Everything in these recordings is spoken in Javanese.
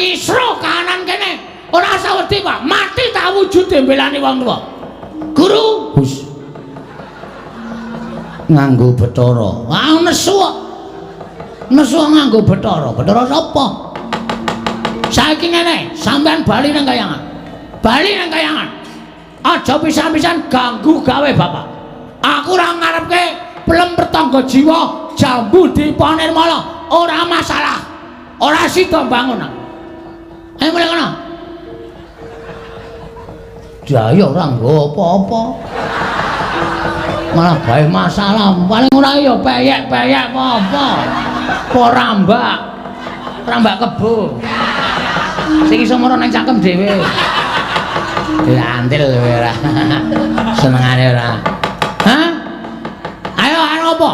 Nyisro kahanan kene. Ora usah wedi, Pak. Mati tak wujude mbelani wong tuwa. Guru, hus. Nganggo Bathara. Ah nesu kok. Nesu nganggo Bathara. Bathara sapa? Saiki ngene, sampean bali nang kayangan. Bali nang kayangan. Aja pisan-pisan ganggu gawe bapak. Aku ora ngarepke pelem pertangga jiwa jambu Dipa Nirmala, ora masalah. Ora sida bangun. Ayo mulai kono. Jaya ora nggo apa-apa. Malah gawe masalah. Paling ora ya peyek-peyek apa-apa. Apa rambak. Rambak kebo. Sing iso mara nang cangkem dhewe. Lantil kowe ora. Senengane ora. Hah? Ayo arep apa?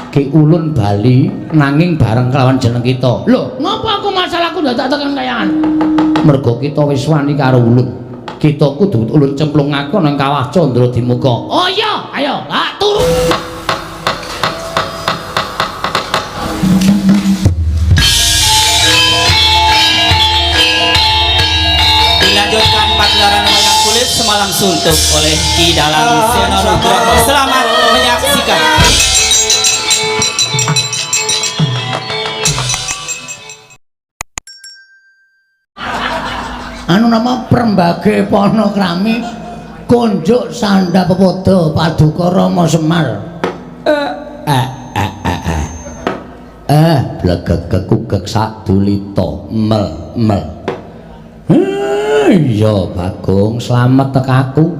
Ki Ulun bali nanging bareng kelawan jeneng kita. Lho, ngopo aku masalahku dadak tekan kayangan? Mergo kita wis wani karo Ulun. Kita kudu ulun cemplungake nang kawah Candra Dimuka. Oh iya, ayo, tak turu. Dilanjutkan pagelaran wayang kulit semalam suntuk oleh Ki Dalang Seno Nugroho. Selamat menyaksikan. Anu nama Prembage Panokrami konjuk sandha pepodo paduka Rama Semar. Eh eh eh eh eh. Eh blegeg kekugek sadulita mel mel. Iya Bagong, slamet tekaku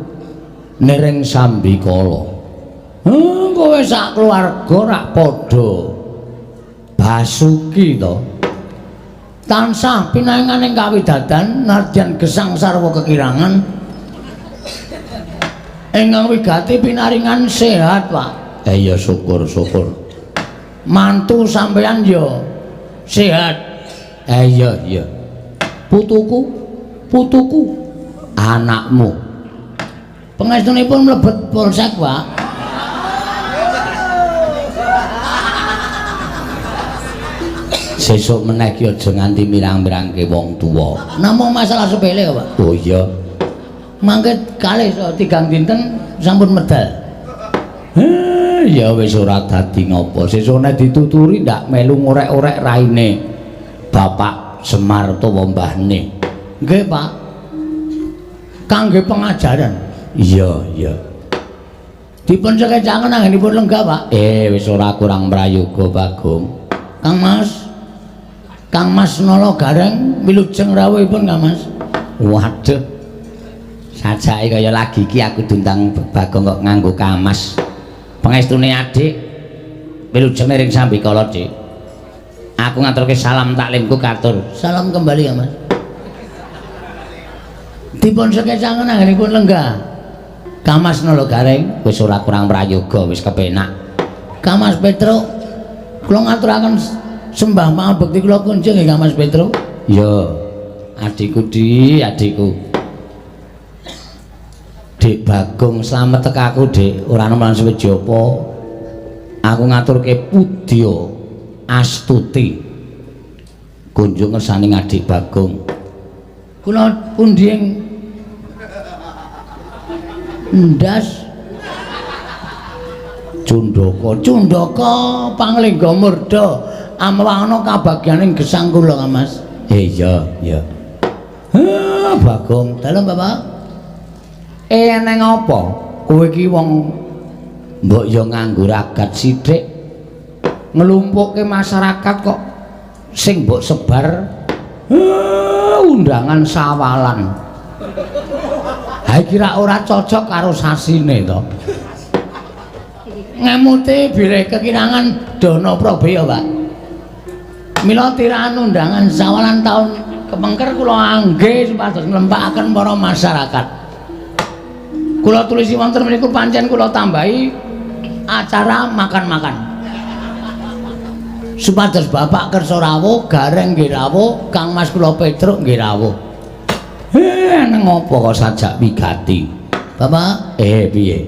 niring sambikala. Kowe sak keluarga rak padha Basuki to. Tansah pinaringan ing kawidadan nadyan gesang sarwa kekirangan. Ingkang wigati pinaringan sehat, Pak. Iya syukur-syukur. Mantu sampeyan ya sehat. Iya iya. Putuku, putuku, anakmu. Pangestunipun mlebet polsek, Pak. Sesuk meneh ki aja nganti mirang-mirangke wong tuwa. Namung masalah sepele kok, Pak. Oh iya. Mangke kalih tigang dinten sampun medal. Ya wis ora dadi ngapa. Sesuk nek dituturi ndak melu ngorek-orek raine Bapak Semar utawa mbahne. Nggih, Pak. Kangge pengajaran. Iya, iya. Dipun sekecaken anggenipun lenggah, Pak. Wis ora kurang prayoga, Bagong. Kang Mas. Kang Mas Nala Gareng wilujeng rawuhipun Kang Mas. Waduh. Sajake kaya lagi iki aku diundang Bagong kok nganggo kamas. Pangestune adik wilujeng ring sambikala, Dik. Aku ngaturke salam taklimku katur. Salam kembali ya, Mas. Dipun sekecaken anggenipun lenggah. Kang Mas Nala Gareng wis ora kurang prayoga, wis kepenak. Kang Mas Petruk, kula ngaturaken sembah pangabekti kula kunjung nggih Kang Mas Petruk. Iya. Adikku Di, adikku. Dik Bagong slamet tekaku, Dik. Ora ana lan suwe apa. Aku ngaturke pudya astuti. Kunjung ngersani Adik Bagong. Kula pundi ing ndas Cundaka, Cundaka panglingga murda amwana kabagyaning gesang kula, Kang Mas. Iya, iya. Bagong, dalem Bapak. Eneng apa? Kowe iki wong mbok ya nganggo ragat sithik nglumpukke masyarakat kok sing mbok sebar undangan sawalan. Ha iki ra ora cocok karo sasine to. Ngemute bilih kekirangan dana prabeya, Pak. Mila tirahan undangan sawalan taun kepengker kula angge supados nglempakaken para masyarakat. Kula tulisi wonten mriku pancen kula tambahi acara makan-makan. Supados Bapak kersa rawuh, Gareng nggih rawuh, Kang Mas kula Petruk nggih rawuh. Nang apa kok sajak wigati? Bapak, piye?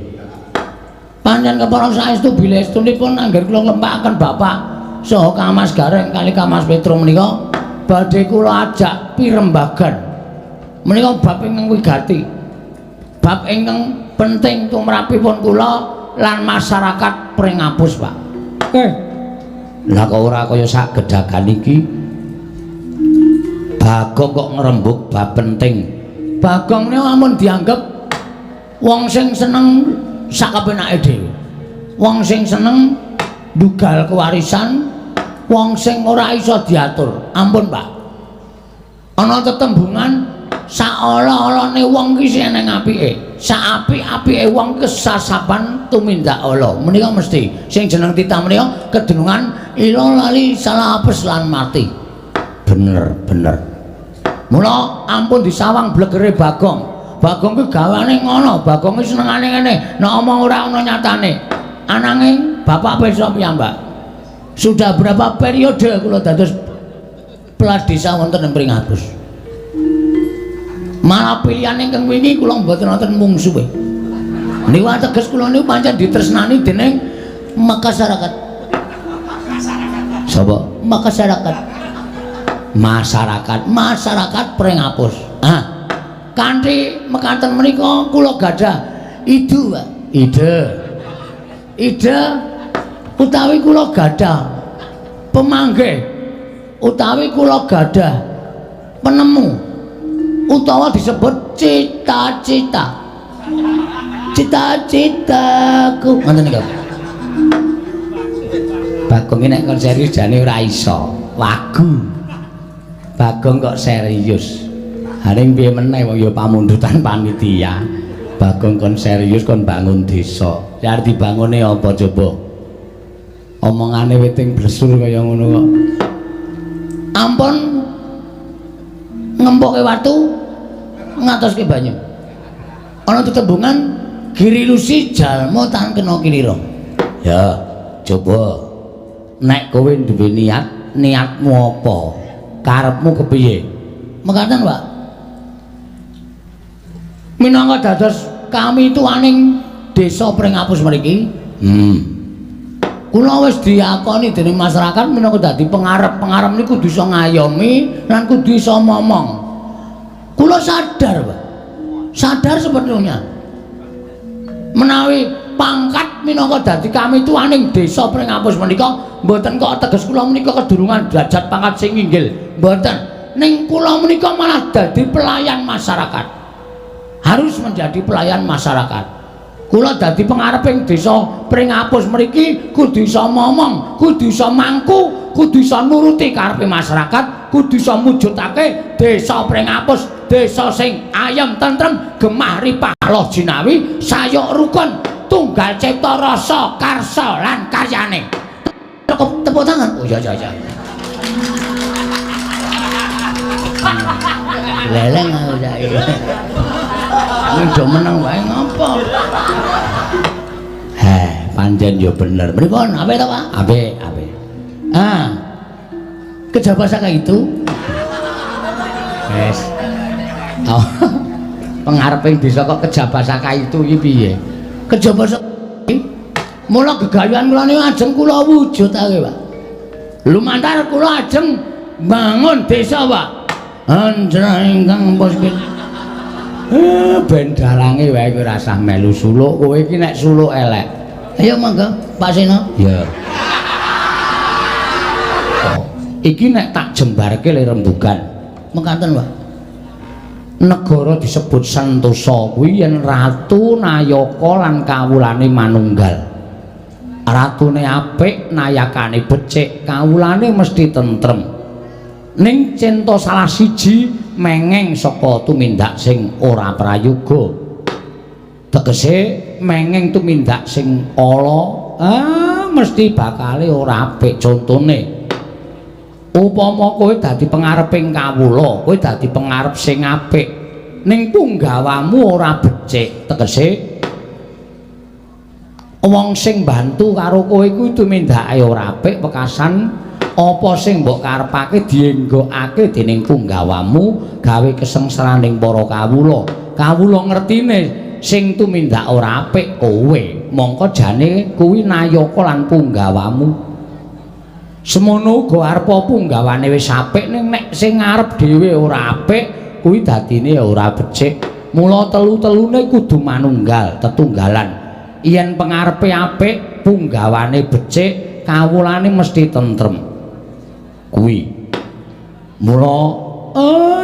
Pancen kepara saestu bilih estunipun angger kula nglempakaken Bapak saha Kang Mas Gareng kali Kang Mas Petruk menika badhe kula ajak pirembagan. Menika bab ingkang wigati. Bab ingkang penting tumrapipun kula lan masyarakat Pringapus, Pak. Lah kok ora kaya sak gedagan iki? Bagong kok ngrembug bab penting. Bagong niku amun dianggep wong sing seneng sak kepenake dhewe. Wong sing seneng ndugal kewarisan, wong sing ora iso diatur. Ampun, Pak. Ana tetembungan saala-alane wong ki sing eneng apike. Sak apik-apike wong kesasapan tumindak ala. Menika mesti sing jeneng titah menika kedunungan ila lali salah apes lan mati. Bener, bener. Mula ampun disawang blegere Bagong. Bagong ki gawane ngono, Bagong ki senengane ngene, nek omong ora ana nyatane. Ananging bapak pirsa piyambak. Sudah berapa periode kula dados kepala desa wonten ing Pringapus. Malah pilihan ingkang wingi kula mboten wonten mungsuhe. Niku ateges kula niku pancen ditresnani dening masyarakat. Sapa? Masyarakat. Masyarakat, masyarakat Pringapus. Ah. Kanthi mekaten menika kula gadah ide, Pak. Ide. Ide utawi kula gadah pemanggih, utawi kula gadah penemu, utawa disebut cita-cita. Cita-citaku ngoten niku. Bagong nek kon serius jane ora iso. Wagu. Bagong kok serius. Haring piye meneh wong ya pamundutan panitia. Bagong kon serius kon bangun desa. Ya arep dibangune apa coba? Omongane witing blesur kaya ngono kok. Ampun ngempoke watu ngatoske banyu. Ana tetembungan giri lusi jalma tan kena kilira. Ya, coba nek kowe duwe niat, niatmu apa? Karepmu kepiye? Mekaten, Pak. Minangka dados kami tuaning desa Pringapus mriki. Kula wis diakoni dening masyarakat minangka dadi pengarep. Pengarep niku kudu iso ngayomi lan kudu iso momong. Kula sadar, Pak. Sadar sepenuhnya. Menawi pangkat minangka dadi kami tuaning desa Pringapus menika mboten kok teges kula menika kedurungan derajat pangkat sing inggil. Mboten. Ning kula menika malah dadi pelayan masyarakat. Harus menjadi pelayan masyarakat. Kula dadi pengareping desa Pringapus mriki kudu iso momong, kudu iso mangku, kudu iso nuruti karepe masyarakat, kudu iso mujudake desa Pringapus, desa sing ayem tentrem, gemah ripah loh jinawi, sayuk rukun, tunggal cipta rasa karsa lan karyane. Cukup tepuk tangan. Oh iya iya iya. Leleng aku saiki. Do meneng wae ngopo? Heh, pancen ya bener. Pripun? Apik to, Pak? Apik, apik. Ah. Kejaba saka itu. Wes. Oh. Pengareping desa kok kejaba saka itu iki piye? Kejaba saka mula gegayuhan kula niku ajeng kula wujudake, Pak. Lumantar kula ajeng bangun desa, Pak. Anjra ingkang pospit. Ben dalange wae kowe rasah melu suluk, kowe iki nek suluk elek. Ayo monggo, Pak Seno. Ya. Oh, iki nek tak jembarke le rembugan. Mekaten, Pak. Negara disebut Sentosa kuwi yen ratu nayaka lan kawulane manunggal. Ratune apik, nayakane becik, kawulane mesti tentrem. Ning cinta salah siji mengeng saka tumindak sing ora prayoga. Tegese mengeng tumindak sing ala, mesti bakale ora apik. Contone upama kowe dadi pengareping kawula, kowe dadi pengarep sing apik, ning punggawamu ora becik, tegese wong sing bantu karo kowe kuwi tumindake ora apik, wekasan apa sing mbok karepake dienggokake dening punggawamu gawe kesengsaraning para kawula. Kawula ngertine sing tumindak ora apik kowe, mongko jane kuwi nayaka lan punggawamu. Semono uga arepa punggawane wis apik ning nek sing ngarep dhewe ora apik kuwi dadine ora becik. Mula telu-telune kudu manunggal, tetunggalan. Yen pengarepe apik, punggawane becik, kawulane mesti tentrem. Kuwi. Mula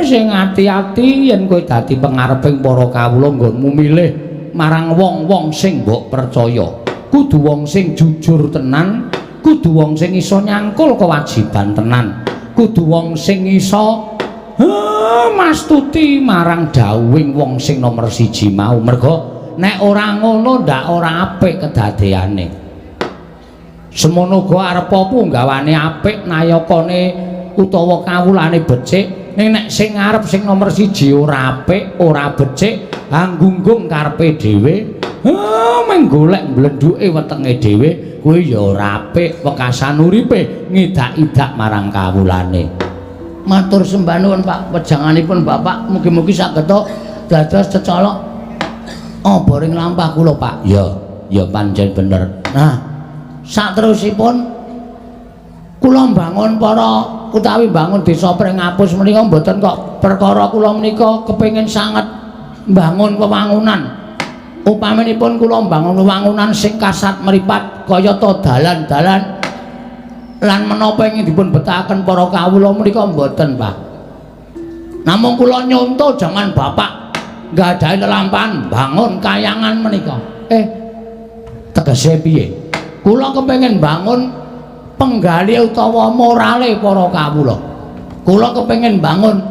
sing ati-ati yen kowe dadi pengareping para kawula nggonmu milih marang wong-wong sing mbok percaya. Kudu wong sing jujur tenan, kudu wong sing iso nyangkul kewajiban tenan, kudu wong sing iso mastuti marang dawuhing wong sing nomer siji mau. Merga nek ora ngono ndak ora apik kedadeane. Semono uga arepa punggawane apik nayakane utawa kawulane becik, ning nek sing ngarep sing nomer siji ora apik, ora becik, anggunggung karepe dhewe, mung golek mblendhuke wetenge dhewe, kuwi ya ora apik, wekasan uripe ngidak-idak marang kawulane. Matur sembah nuwun Pak, wejanganipun Bapak mugi-mugi saged dados cecolok oboring lampah kula Pak. Ya, ya pancen bener. Nah, saterusipun kula mbangun para utawi mbangun desa Pringapus menika mboten kok perkara kula menika kepengin sanget mbangun wewangunan. Upaminipun kula mbangun wewangunan sing kasat mripat kayata dalan-dalan lan menapa ingin dipun betahaken para kawula menika mboten Pak. Namung kula nyonto jangan Bapak nggadahi lelampahan bangun kayangan menika. Tegese piye? Kula kepengin bangun penggali utawa morale para kawula. Kula kepengin bangun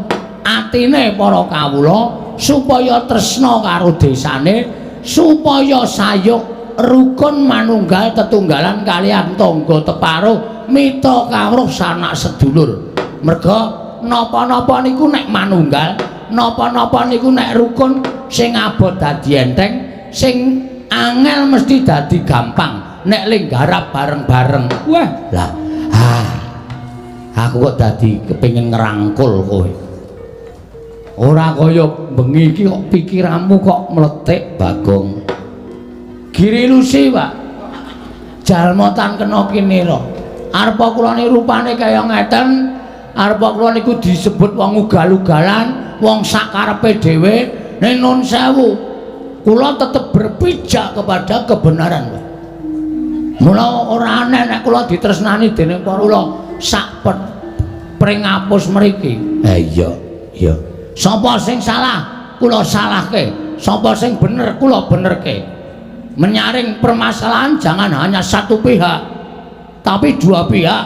atine para kawula supaya tresna karo desane, supaya sayuk rukun manunggal tetunggalan kaliyan tangga teparo, mitra kawruh sanak sedulur. Merga napa-napa niku nek manunggal, napa-napa niku nek rukun, sing abot dadi enteng, sing angel mesti dadi gampang nek linggarap bareng-bareng. Wah, lah, aku kok dadi kepengin ngerangkul kowe. Ora kaya bengi iki kok pikiranmu kok mletik Bagong. Giri lusi, Pak. Jalma tan kena kinira. Arepa kula niku rupane kaya ngeten, arepa kula niku disebut wong ugal-ugalan, wong sakarepe dhewe. Ning nun sewu, kula tetep berpijak kepada kebenaran, Pak. Mula ora aneh nek kula ditresnani dening para kula sak Pringapus mriki. Iya, iya. Sapa sing salah, kula salahke. Sapa sing bener, kula benerke. Menyaring permasalahan jangan hanya satu pihak, tapi dua pihak.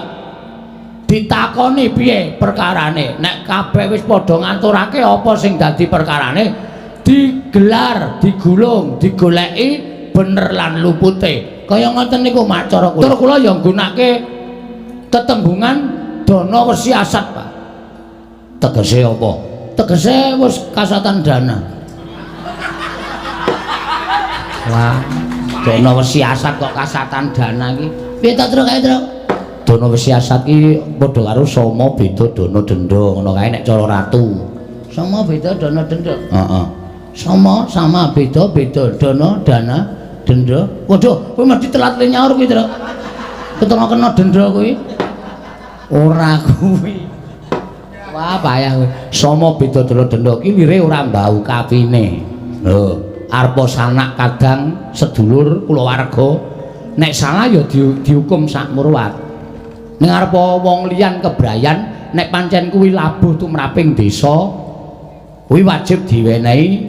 Ditakoni piye perkarane. Nek kabeh wis padha ngaturake apa sing dadi perkarane, digelar, digulung, digoleki bener lan lupute. Kaya ngoten niku mak cara kula. Tur kula ya nggunake tetembungan dana wesi asat, Pak. Tegese apa? Tegese wis kasatan dana. Wah, dana wesi asat kok kasatan dana iki. Piye ta, Truk? Kae, Truk? Dana wesi asat iki padha karo sama beda dana denda ngono kae nek cara ratu. Sama beda dana denda. Heeh. Sama sama beda beda dana dana denda. Waduh, kowe mesti telat le nyaur kuwi, Truk. Ketara kena denda kuwi. Ora kuwi. Wah, payah kowe. Sama beda dana denda ki lire ora mbau kapine. Lho, arepa sanak kadang sedulur kulawarga nek salah ya dihukum sak murwat. Ning arepa wong liyan kebrayan nek pancen kuwi labuh tumraping desa kuwi wajib diwenehi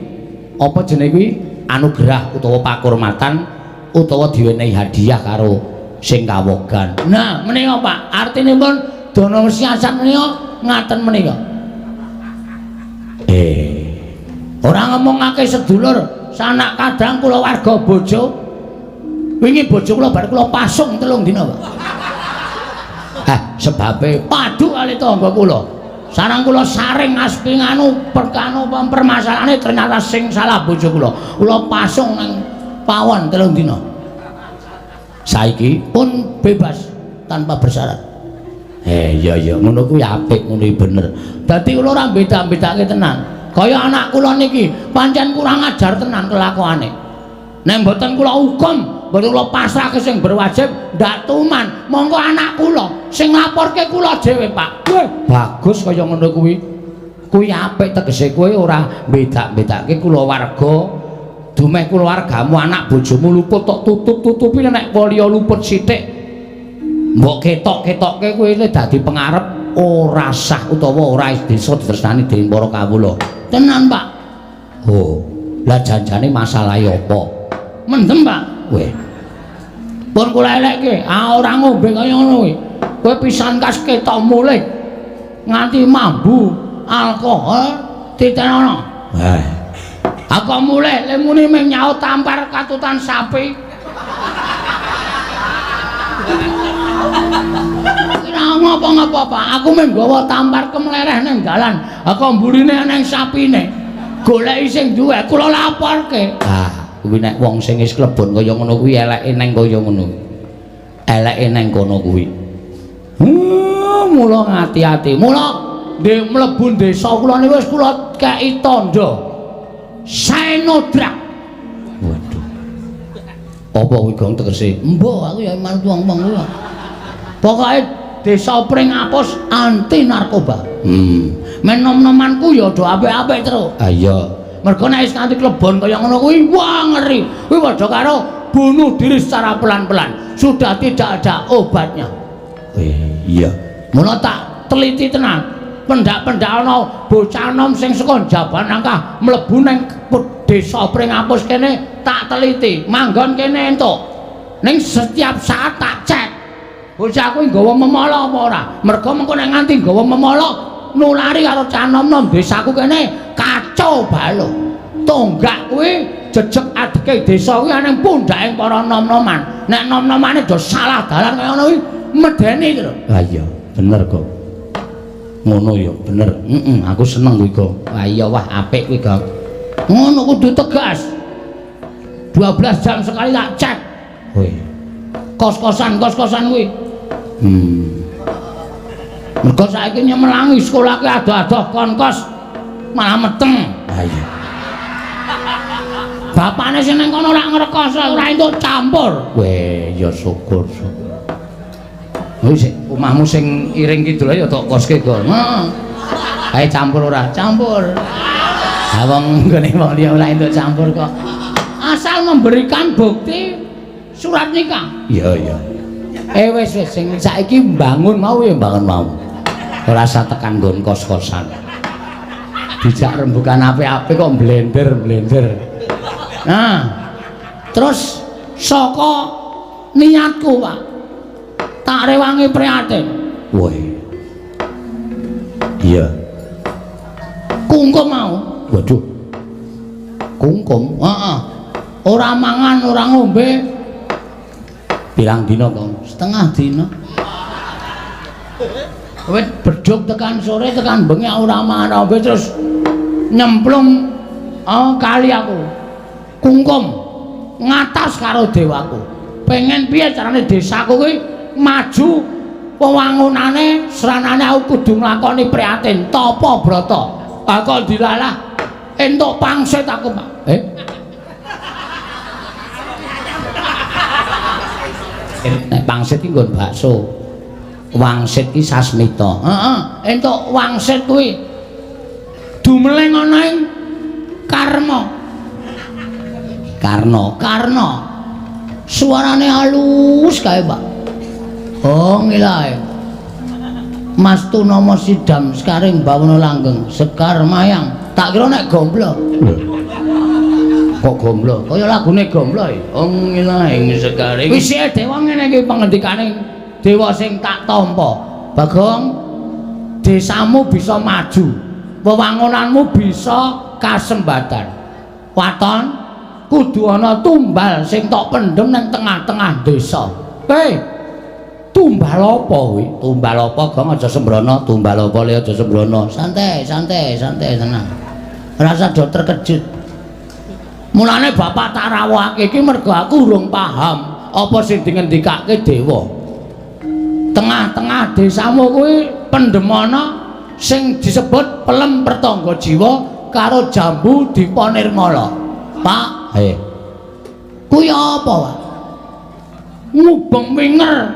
apa jenenge kuwi anugerah utawa pakurmatan utawa diwenehi hadiah karo sing kawogan. Nah, menika Pak, artinipun dana siasat menika ngaten menika. Ora ngomongake sedulur, sanak kadang kulawarga bojo. Wingi bojo kula bar kula pasung 3 dina, Pak. Sebabe padu kali tangga kula. Sarang kula saring aspi nganu perkano permasalahane ternyata sing salah bojo kula. Kula pasung nang pawon 3 dina. Saiki pun bebas tanpa bersyarat. Iya iya ngono kuwi apik, ngono iki bener. Dadi kula ora beda-bedake tenan. Kaya anak kula niki pancen kurang ajar tenan kelakuane. Nek mboten kula hukum Mboten kula pasrahke sing berwajib ndak tuman. Monggo anak kula sing nglaporke kula dhewe, Pak. Weh, bagus kaya ngono kuwi. Kuwi apik tegese kowe ora bedak-bedake kulawarga. Dumeh kulawargamu anak bojomu luput tok tutup-tutupi nek liya luput sithik. Mbok ketok-ketokke kowe dadi pengarep ora sah utawa ora desa ditresnani dening para kawula. Tenan, Pak. Oh, lah janjane masalahe apa? Mendem, Pak. Weh. Pun kula elekke, ah ora ngombe kaya ngono kuwi. Kowe pisan kas ketok mulih nganti mambu alkohol titenono. Weh. Aku mulih le muni mung nyaut tampar katutan sapi. Ora ngapa-ngapa, Pak. Aku mung nggawa tampar kemlereh ning dalan. Aku mburine nang sapine. Goleki sing duwe, kula laporke. Ah, kuwi nek wong sing wis klebon kaya ngono kuwi eleke nang kaya ngono. Eleke nang kono kuwi. Mula ngati-ati. Mula ndek mlebu desa kula niku wis kula kei tandha. Senodrak. Waduh. Apa kuwi gong tegese? Mbah, aku ya manut wong-wong kuwi. Pokoke desa Pringapus anti narkoba. Men nom-nomanku ya do apik-apik terus. Ha iya. Mergo nek wis nganti klebon kaya ngono kuwi, wah ngeri. Kuwi padha karo bunuh diri secara pelan-pelan. Sudah tidak ada obatnya. Iya. Mula tak teliti tenan. Pendak-pendak ana bocah nom sing saka Jaban Angkah mlebu ning desa Pringapus kene tak teliti. Manggon kene entuk. Ning setiap saat tak cek. Bocah kuwi nggawa memala apa ora? Mergo mengko nek nganti nggawa memala nulari karo cah nom-nom desaku kene kacau balo. Tonggak kuwi jejeg adeke desa kuwi ana pundhake para nom-noman. Nek nom-nomane do salah dalan kaya ngono kuwi medeni iki lho. Ha iya, bener kok. Ngono ya, bener. Heeh, aku seneng kuwi kok. Wah iya, wah apik kuwi kok. Ngono kudu tegas. 12 jam sekali tak cek. Wih. Kos-kosan, kos-kosan kuwi. Mergo saiki nyemelangi sekolah ki adoh-adoh kon kos malah meteng. Ha iya. Bapane sing nang kono ora ngrekoso, ora entuk campur. Weh, ya syukur, syukur. Wis omahmu sing iring kidul ya tok koske kok. Heeh. Ae campur ora? Campur. Ha wong nggone wong liya ora entuk campur kok. Asal memberikan bukti surat nikah. Iya, iya. Wis wis sing saiki mbangun mau ya mbangun mau. Ora usah tekan nggon kos-kosan. Dijak rembukan apik-apik kok blender-blender. Nah, terus saka niatku, Pak. Tak rewangi prihatin. Woi. Iya. Kungkum mau. Waduh. Kungkum? Heeh. Ora mangan, ora ngombe. Pirang dina, Kong? Setengah dina. Wit bedhug tekan sore tekan bengi ora mangan ngombe terus nyemplung kali aku. Kungkum ngatas karo dewaku. Pengen piye carane desaku kuwi maju wewangunane sranane aku kudu nglakoni prihatin tapa brata. Ah kok dilalah entuk pangsit aku, Pak. Nek pangsit ki nggon bakso. Wangsit ki sasmita. Heeh, entuk wangsit kuwi dumeleng ana ing karma. Karna, Karna. Suarane halus kae, Pak. Oh, ngilae. Mas Tunama Sidam sekaring bawana langgeng, Sekar Mayang. Tak kira nek gomblo. Kok gomblo? Kaya lagune gomblo e. Oh, ngilae sekaring. Wis dewa ngene iki pangendikane dewa sing tak tampa. Bagong, desamu bisa maju, wewangunanmu bisa kasembatan. Waton kudu ana tumbal sing tok pendhem nang tengah-tengah desa. Hei, tumbal apa kuwi? Tumbal apa, Gong? Aja sembrono. Tumbal apa le aja sembrono. Santai, santai, santai tenang. Rasa do terkejut. Mulane bapak tak rawuhake iki mergo aku urung paham apa sing dingendikake dewa. Tengah-tengah desamu kuwi pendhemana sing disebut pelem pertangga jiwa karo jambu Dipa Nirmala. Pak, kuwi apa, Pak? Mubeng winger.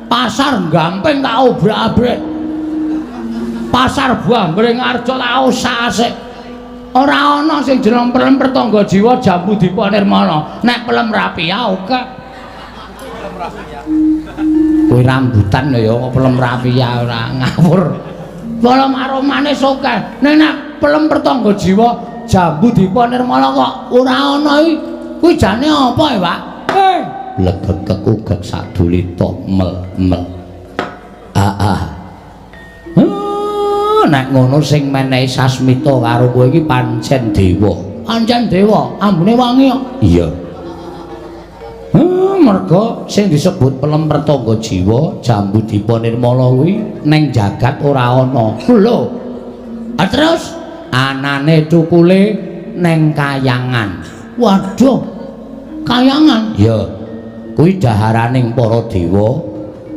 Pasar Gamping tak obrak-abrik. Pasar Buah Beringharjo tak osak-asik. Ora ana sing jeneng pelem Pertangga Jiwa Jambu Dipa Nirmala. Nek pelem rapia oke. Kuwi rambutan ya kok pelem rapia ora ngawur. Pelem aromane oke. Nek nek pelem Pertangga Jiwa Jambu Dipa Nirmala kok ora ana iki. Kuwi jane apa ya, Pak? Legekek ugek sadulita mel-mel. Ah. Nek ngono sing menehi sasmita karo kowe iki pancen dewa. Pancen dewa, ambune wangi kok. Iya. Merga sing disebut pelem Pertangga Jiwa Jambu Dipa Nirmala kuwi ning jagat ora ana. Lho. Ah terus anane cukule ning kayangan. Waduh. Kayangan? Iya. Kuwi daharaning para dewa,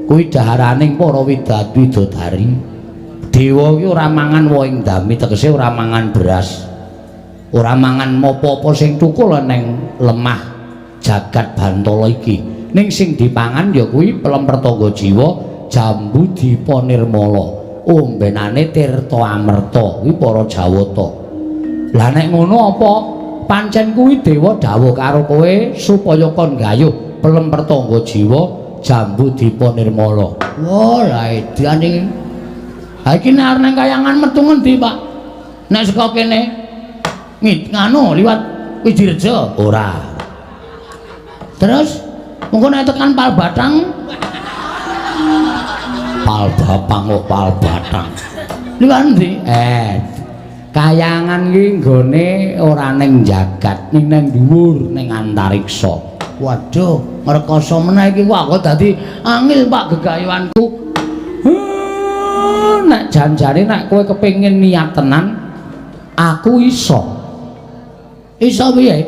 kuwi daharaning para widodari. Dewa iki ora mangan wohing dami, tegese ora mangan beras. Ora mangan apa-apa sing thukul ning lemah jagat Bantala iki. Ning sing dipangan ya kuwi pelem Pertangga Jiwa Jambu Dipa Nirmala. Ombenane Tirta Amerta kuwi para Jawata. Lah nek ngono apa pancen kuwi dewa dawuh karo kowe supaya kon gayuh pelem Pertangga Jiwa Jambu Dipa Nirmala. Wah, lah edan iki. Ha iki nek arep nang kayangan metu ngendi, Pak? Nek saka kene nganu liwat Wijirejo? Ora. Terus mengko nek tekan Palbatang? Palbapang kok Palbatang. Liwat endi? Kayangan iki nggone ora ning jagat, ning nang dhuwur ning antariksa. Waduh, ngrekoso meneh iki. Wah, kok dadi angel Pak gegayuhanku. Nek janjane nek kowe kepengin niat tenan, aku iso. Iso piye?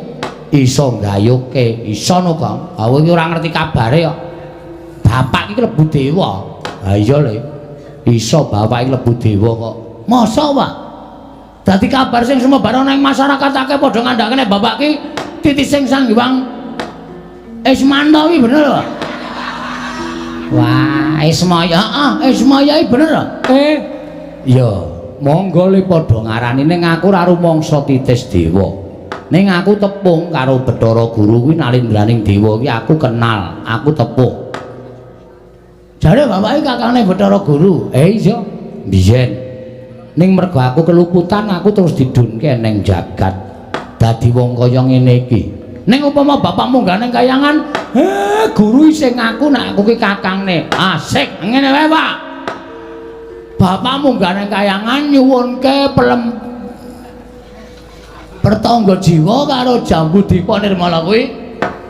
Iso gayuhke, iso no, Kang. Aku iki ora ngerti kabare kok. Bapak iki klebu dewa. Ha iya le. Iso bapak iki klebu dewa kok. Masa, Pak? Dadi kabar sing sumebar ana ing masyarakat akeh padha ngandhake nek bapak ki titising Sang Hyang Ismanta iki bener, Pak? Wah, Ismaya, heeh, Ismaya iki bener. Iya, monggo le padha ngarani ning aku ora rumangsa titis dewa. Ning aku tepung karo Bathara Guru kuwi nalindraning dewa kuwi aku kenal, aku tepung. Jare bapak iki kakangne Bathara Guru. Iya, biyen. Ning mergo aku keluputan aku terus didunke ning jagat. Dadi wong kaya ngene iki. Ning upama bapak munggah ning kayangan, guru isih ngaku nek aku ki kakangne. Asik, ngene wae, Pak. Bapak munggah ning kayangan nyuwunke pelem Pertangga Jiwa karo Jambu Dipa Nirmala kuwi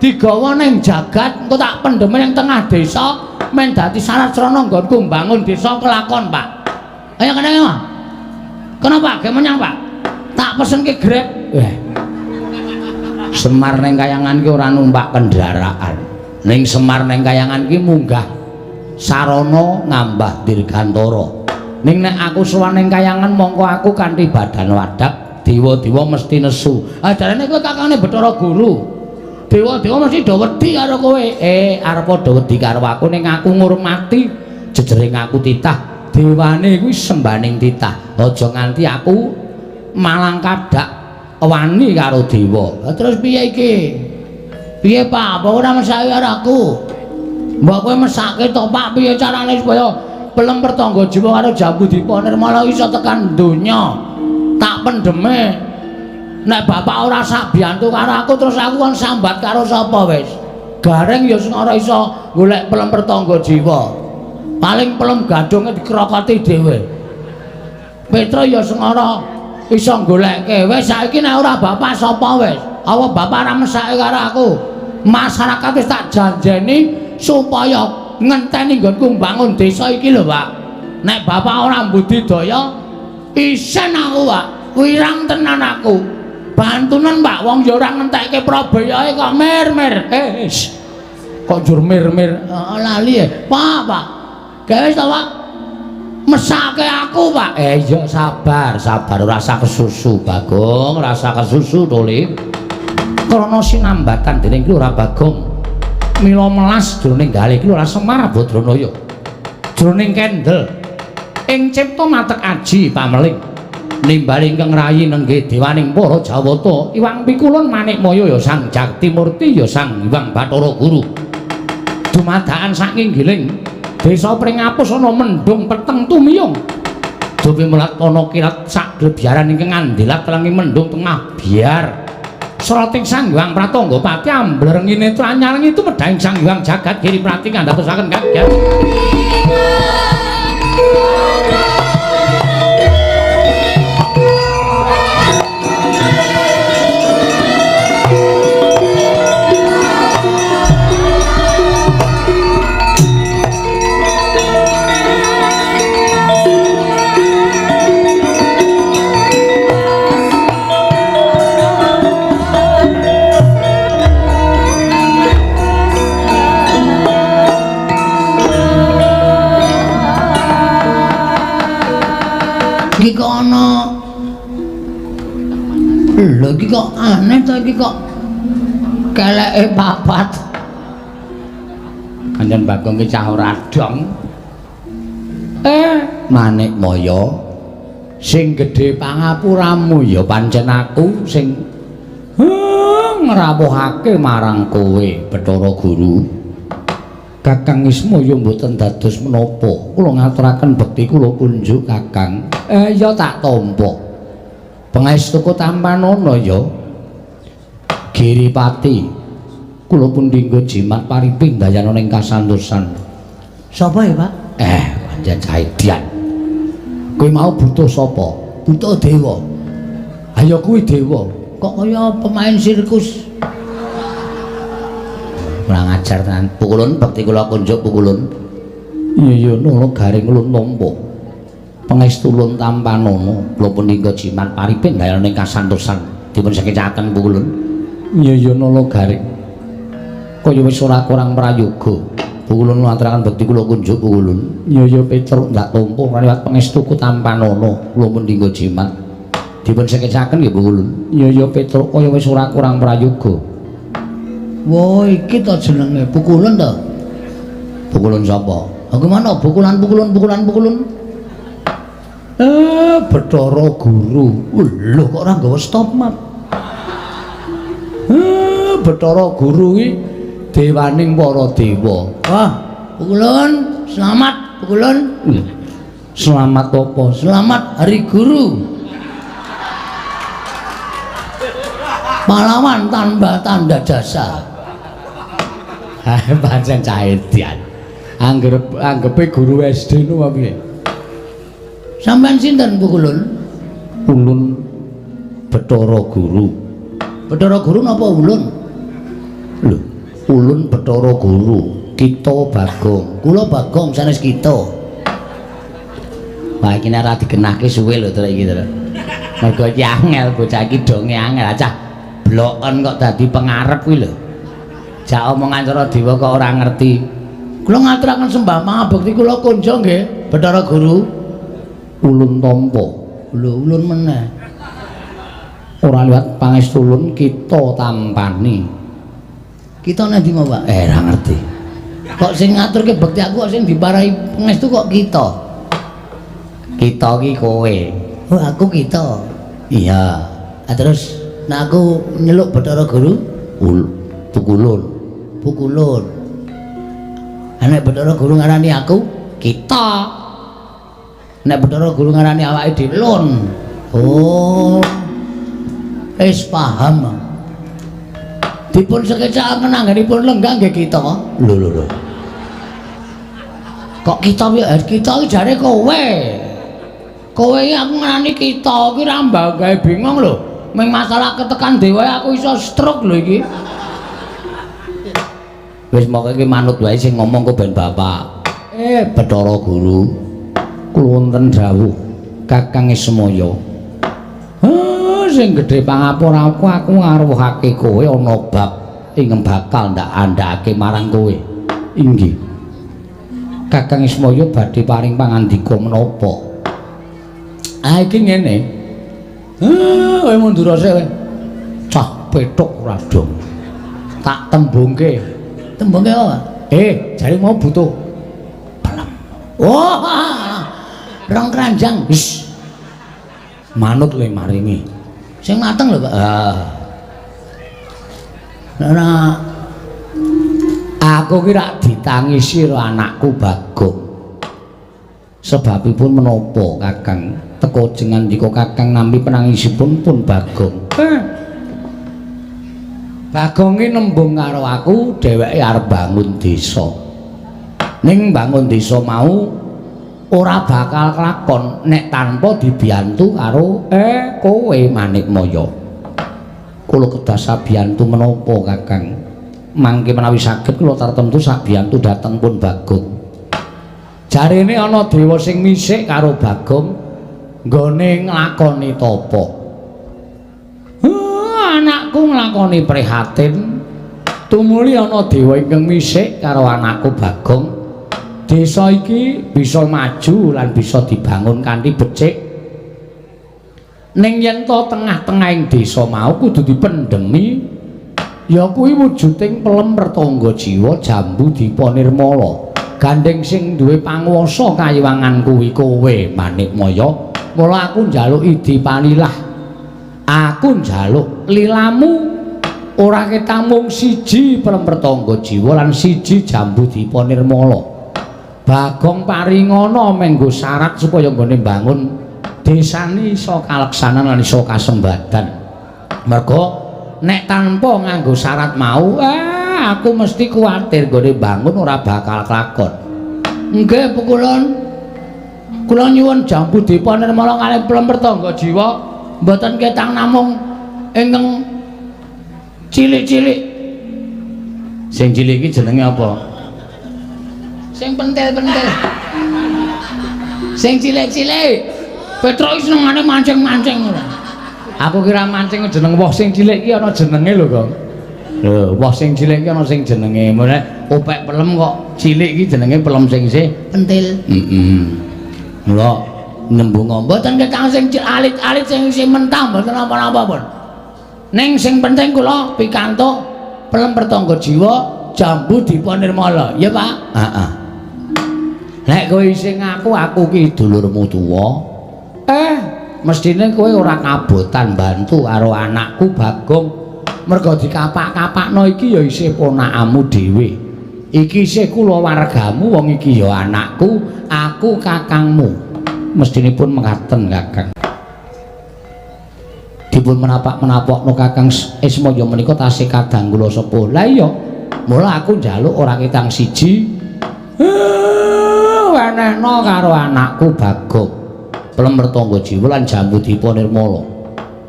digawa ning jagat, engko tak pendheme ning tengah desa men dadi syarat srana nggonku mbangun desa kelakon, Pak. Ayo kene, Pak. Kenapa? Ge menyang, Pak. Tak pesenke Grab. Semar ning kayangan ki ora numpak kendaraan. Ning Semar ning kayangan ki munggah sarana ngambah dirgantara. Ning nek aku sowan ning kayangan mongko aku kanthi badan wadak, dewa-dewa mesti nesu. Ah jarene kowe kakangne Bathara Guru. Dewa-dewa mesti do wedi karo kowe. Arep padha wedi karo aku ning aku ngurmati jejering aku titah. Dewane kuwi sembaning titah. Aja nganti aku malang kadak wani karo dewa. Lah terus piye iki? Piye, Pak? Apa ora mesake karo aku? Mbok kowe mesake to, Pak, piye carane supaya pelem Pertangga Jiwa karo Jambu Dipa Nirmala iso tekan donya? Tak pendheme. Nek bapak ora sak biyantu karo aku terus aku kon sambat karo sapa wis? Gareng ya sing ora iso golek pelem Pertangga Jiwa. Paling pelem gadhunge dikrokoti dhewe. Petra ya sing ora iso goleke. Wis saiki nek ora bapak sapa wis? Apa bapak ora mesake karo aku? Masyarakat wis tak janjeni supaya ngenteni nggonku mbangun desa iki lho, Pak. Nek bapak ora mbudidaya isen aku, Pak. Wirang tenan aku. Bantunan, Pak, wong ya ora ngentekke prabayae kok mir-mir. Kok njur mir-mir? Lali ya. Pak, Pak. Gawe wis to, Pak. Mesake aku, Pak. Iya sabar, sabar ora usah kesusu, Bagong, ora usah kesusu to, Lik. Krana sinambatan dening Lurah Bagong. Mila melas jroning galih iki ora Semar Badranaya. Jroning kendel ing cipta matek aji pameling. Nimbali ingkang rayi nenggih dewaning para Jawata, Iwang Pikulun Manikmaya ya Sang Jaktimurti ya Sang Hyang Bathara Guru. Dumadakan saking giling desa Pringapus ana mendung peteng tumiyung. Dupi mulat ana kilat sak glebiaran ingkang ngandhilat telenging mendung tengah biar. Srating Sang Hyang Pratangga Pati amblerengi netra nyarengi tumedhahing Sang Hyang Jagat Giri Prati kandhatosaken kaget. Iki kok ana lho iki kok aneh to iki kok keleke papat. Kanjen Bagong ki cah ora dong. Manikmaya sing gedhe pangapuramu ya pancen aku sing ngrawuhake marang kowe Bathara Guru. Kakang Ismaya mboten dados menapa. Kula ngaturaken bekti kula kunjuk Kakang. Ya tak tampa. Pangestuku tampanana ya. Giripati. Kula pun dinggo jimat pariping dayana ing kasantosan. Sapa ya, Pak? Pancen Caidian. Kowe mau butuh sapa? Butuh dewa. Ayo kuwi dewa. Kok kaya pemain sirkus. Kurang ajar tenan. Pukulun bekti kula kunjuk pukulun. Iya iya nolo garing ulun tampa. Pangestu ulun tampanana. Kula pun dinggo jimat pariping dayana ing kasantosan. Dipun sekecaken pukulun. Iya iya nolo garing. Kaya wis ora kurang prayoga. Pukulun ngaturaken bekti kula kunjuk pukulun. Iya iya Petruk ndak tampa liwat pangestuku tampanana. Kula pun dinggo jimat. Dipun sekecaken nggih pukulun. Iya iya Petruk kaya wis ora kurang prayoga. Wah, iki to jenenge pukulun to. Pukulun sapa? Ha gimana pukulan pukulun pukulan pukulun? Bathara Guru. Lho kok ora nggawa stop map. Bathara Guru iki dewaning para dewa. Wah, pukulun, selamat pukulun. Selamat apa? Selamat Hari Guru. Pahlawan tanpa tanda jasa. Pancen caedian. Anggepe guru SD nu apa piye? Sampeyan sinten pukulun? Ulun Bathara Guru. Bathara Guru napa ulun? Lho, ulun Bathara Guru. Kita Bagong. Kula Bagong sanes kita. Wah, iki nek ora digenahke suwe lho trek iki trek. Mergo iki angel bocah iki donge angel cah. Bloken kok dadi pengarep kuwi lho. Jak omongan cara dewa kok ora ngerti. Kula ngaturaken sembah pangabekti kula kunjung nggih, Bathara Guru. Ulun tampa. Lho, ulun meneh. Ora liwat pangestu ulun kita tampani. Kita nang ndi mau, Pak? Ora ngerti. Kok sing ngaturke bekti aku kok sing diparai pangestu kok kita? Kita ki kowe. Oh, aku kita. Iya. Ah, terus nek aku nyeluk Bathara Guru, pukulun. Pukulun. Nek Bathara Guru ngarani aku kita. Nek Bathara Guru ngarani awake dhewe lun. Oh. Wis paham. Dipun sekecakaken anggenipun lenggah nggih kita. Lho lho lho. Kok kita piye? Kita iki jare kowe. Kowe iki aku ngarani kita iki ra mbagae bingung lho. Ming masalah ketekan dewa aku iso stroke lho iki. Wis moke iki manut wae sing ngomong kok ben bapak. Bathara Guru, kula wonten dawuh Kakang Ismaya. Sing gedhe pangapuraku aku ngaruhake kowe ana bab ing bakal ndak andhake marang kowe. Inggih. Kakang Ismaya badhe paring pangandika menapa? Ah iki ngene. Kowe mundur sik kowe. Cah pethuk ora dong. Tak tembungke. Tembunge apa? Jare mau butuh pelem. Wah. Rong keranjang. Wis. Manut le maringi. Sing mateng lho, Pak. Ah. Nah, aku ki rak ditangisi karo anakku Bagong. Sebabipun menapa, Kakang? Teka jengandika Kakang nampi penangisipun pun Bagong. Bagong ki nembung karo aku, dheweke arep bangun desa. Ning bangun desa mau ora bakal kelakon nek tanpa dibiyantu karo kowe Manikmaya. Kula kedah sabiyantu menapa, Kakang? Mangke menawi saged kula tartemtu sabiyantu dhateng pun Bagong. Jarene ana dewa sing misik karo Bagong nggone nglakoni tapa. Anakku nglakoni prihatin, tumuli ana dewa ingkang misik karo anakku Bagong. Desa iki bisa maju lan bisa dibangun kanthi becik. Ning yen to tengah-tengahing desa mau kudu dipendhemi, ya kuwi wujuding pelem pertangga jiwa Jambu Dipa Nirmala. Gandeng sing duwe panguwasa kayiwangan kuwi kowe Manikmaya. Mula aku njaluk idi panilah. Aku njaluk lilamu ora ketamung siji pelem pertangga jiwa lan siji Jambu Dipa Nirmala. Bagong paringana menggo syarat supaya nggone mbangun desane iso kaleksanan lan iso kasembadan. Merga nek tanpa nganggo syarat mau, aku mesti kuwatir nggone mbangun ora bakal kelakon. Nggih, pukulun. Kula nyuwun Jambu Dipa Nirmala kalih pelem pertangga jiwa mboten ketang namung ingkang cilik-cilik. Sing cilik iki jenenge apa? Sing pentil-pentil. Sing cilik-cilik. Petruk iki senengane mancing-mancing ora. Aku kira mancing jeneng woh sing cilik iki ana jenenge lho, Gong. Lho, woh sing cilik iki ana sing jenenge. Mulane opek pelem kok cilik iki jenenge pelem sing isih pentil. Heeh. Mula nembung mboten ketang sing alit-alit sing isih mentah mboten napa-napa pun. Ning sing penting kula pikantuk pelem pertangga jiwa Jambu Dipa Nirmala. Ya, Pak? Heeh. Nek kowe isih ngaku aku ki dulurmu tuwa, mestine kowe ora kabotan bantu karo anakku Bagong. Merga dikapak-kapakno iki ya isih ponakanmu dhewe. Iki isih kulawargamu, wong iki ya anakku, aku kakangmu. Mestinipun mekaten, Kakang. Dipun menapak-menapokno Kakang Ismaya menika tasih kadang kula sepuh. Lah iya, mula aku njaluk ora ketang siji. Wenehno karo anakku Bagong. Pelem pertangga jiwa lan Jambu Dipa Nirmala.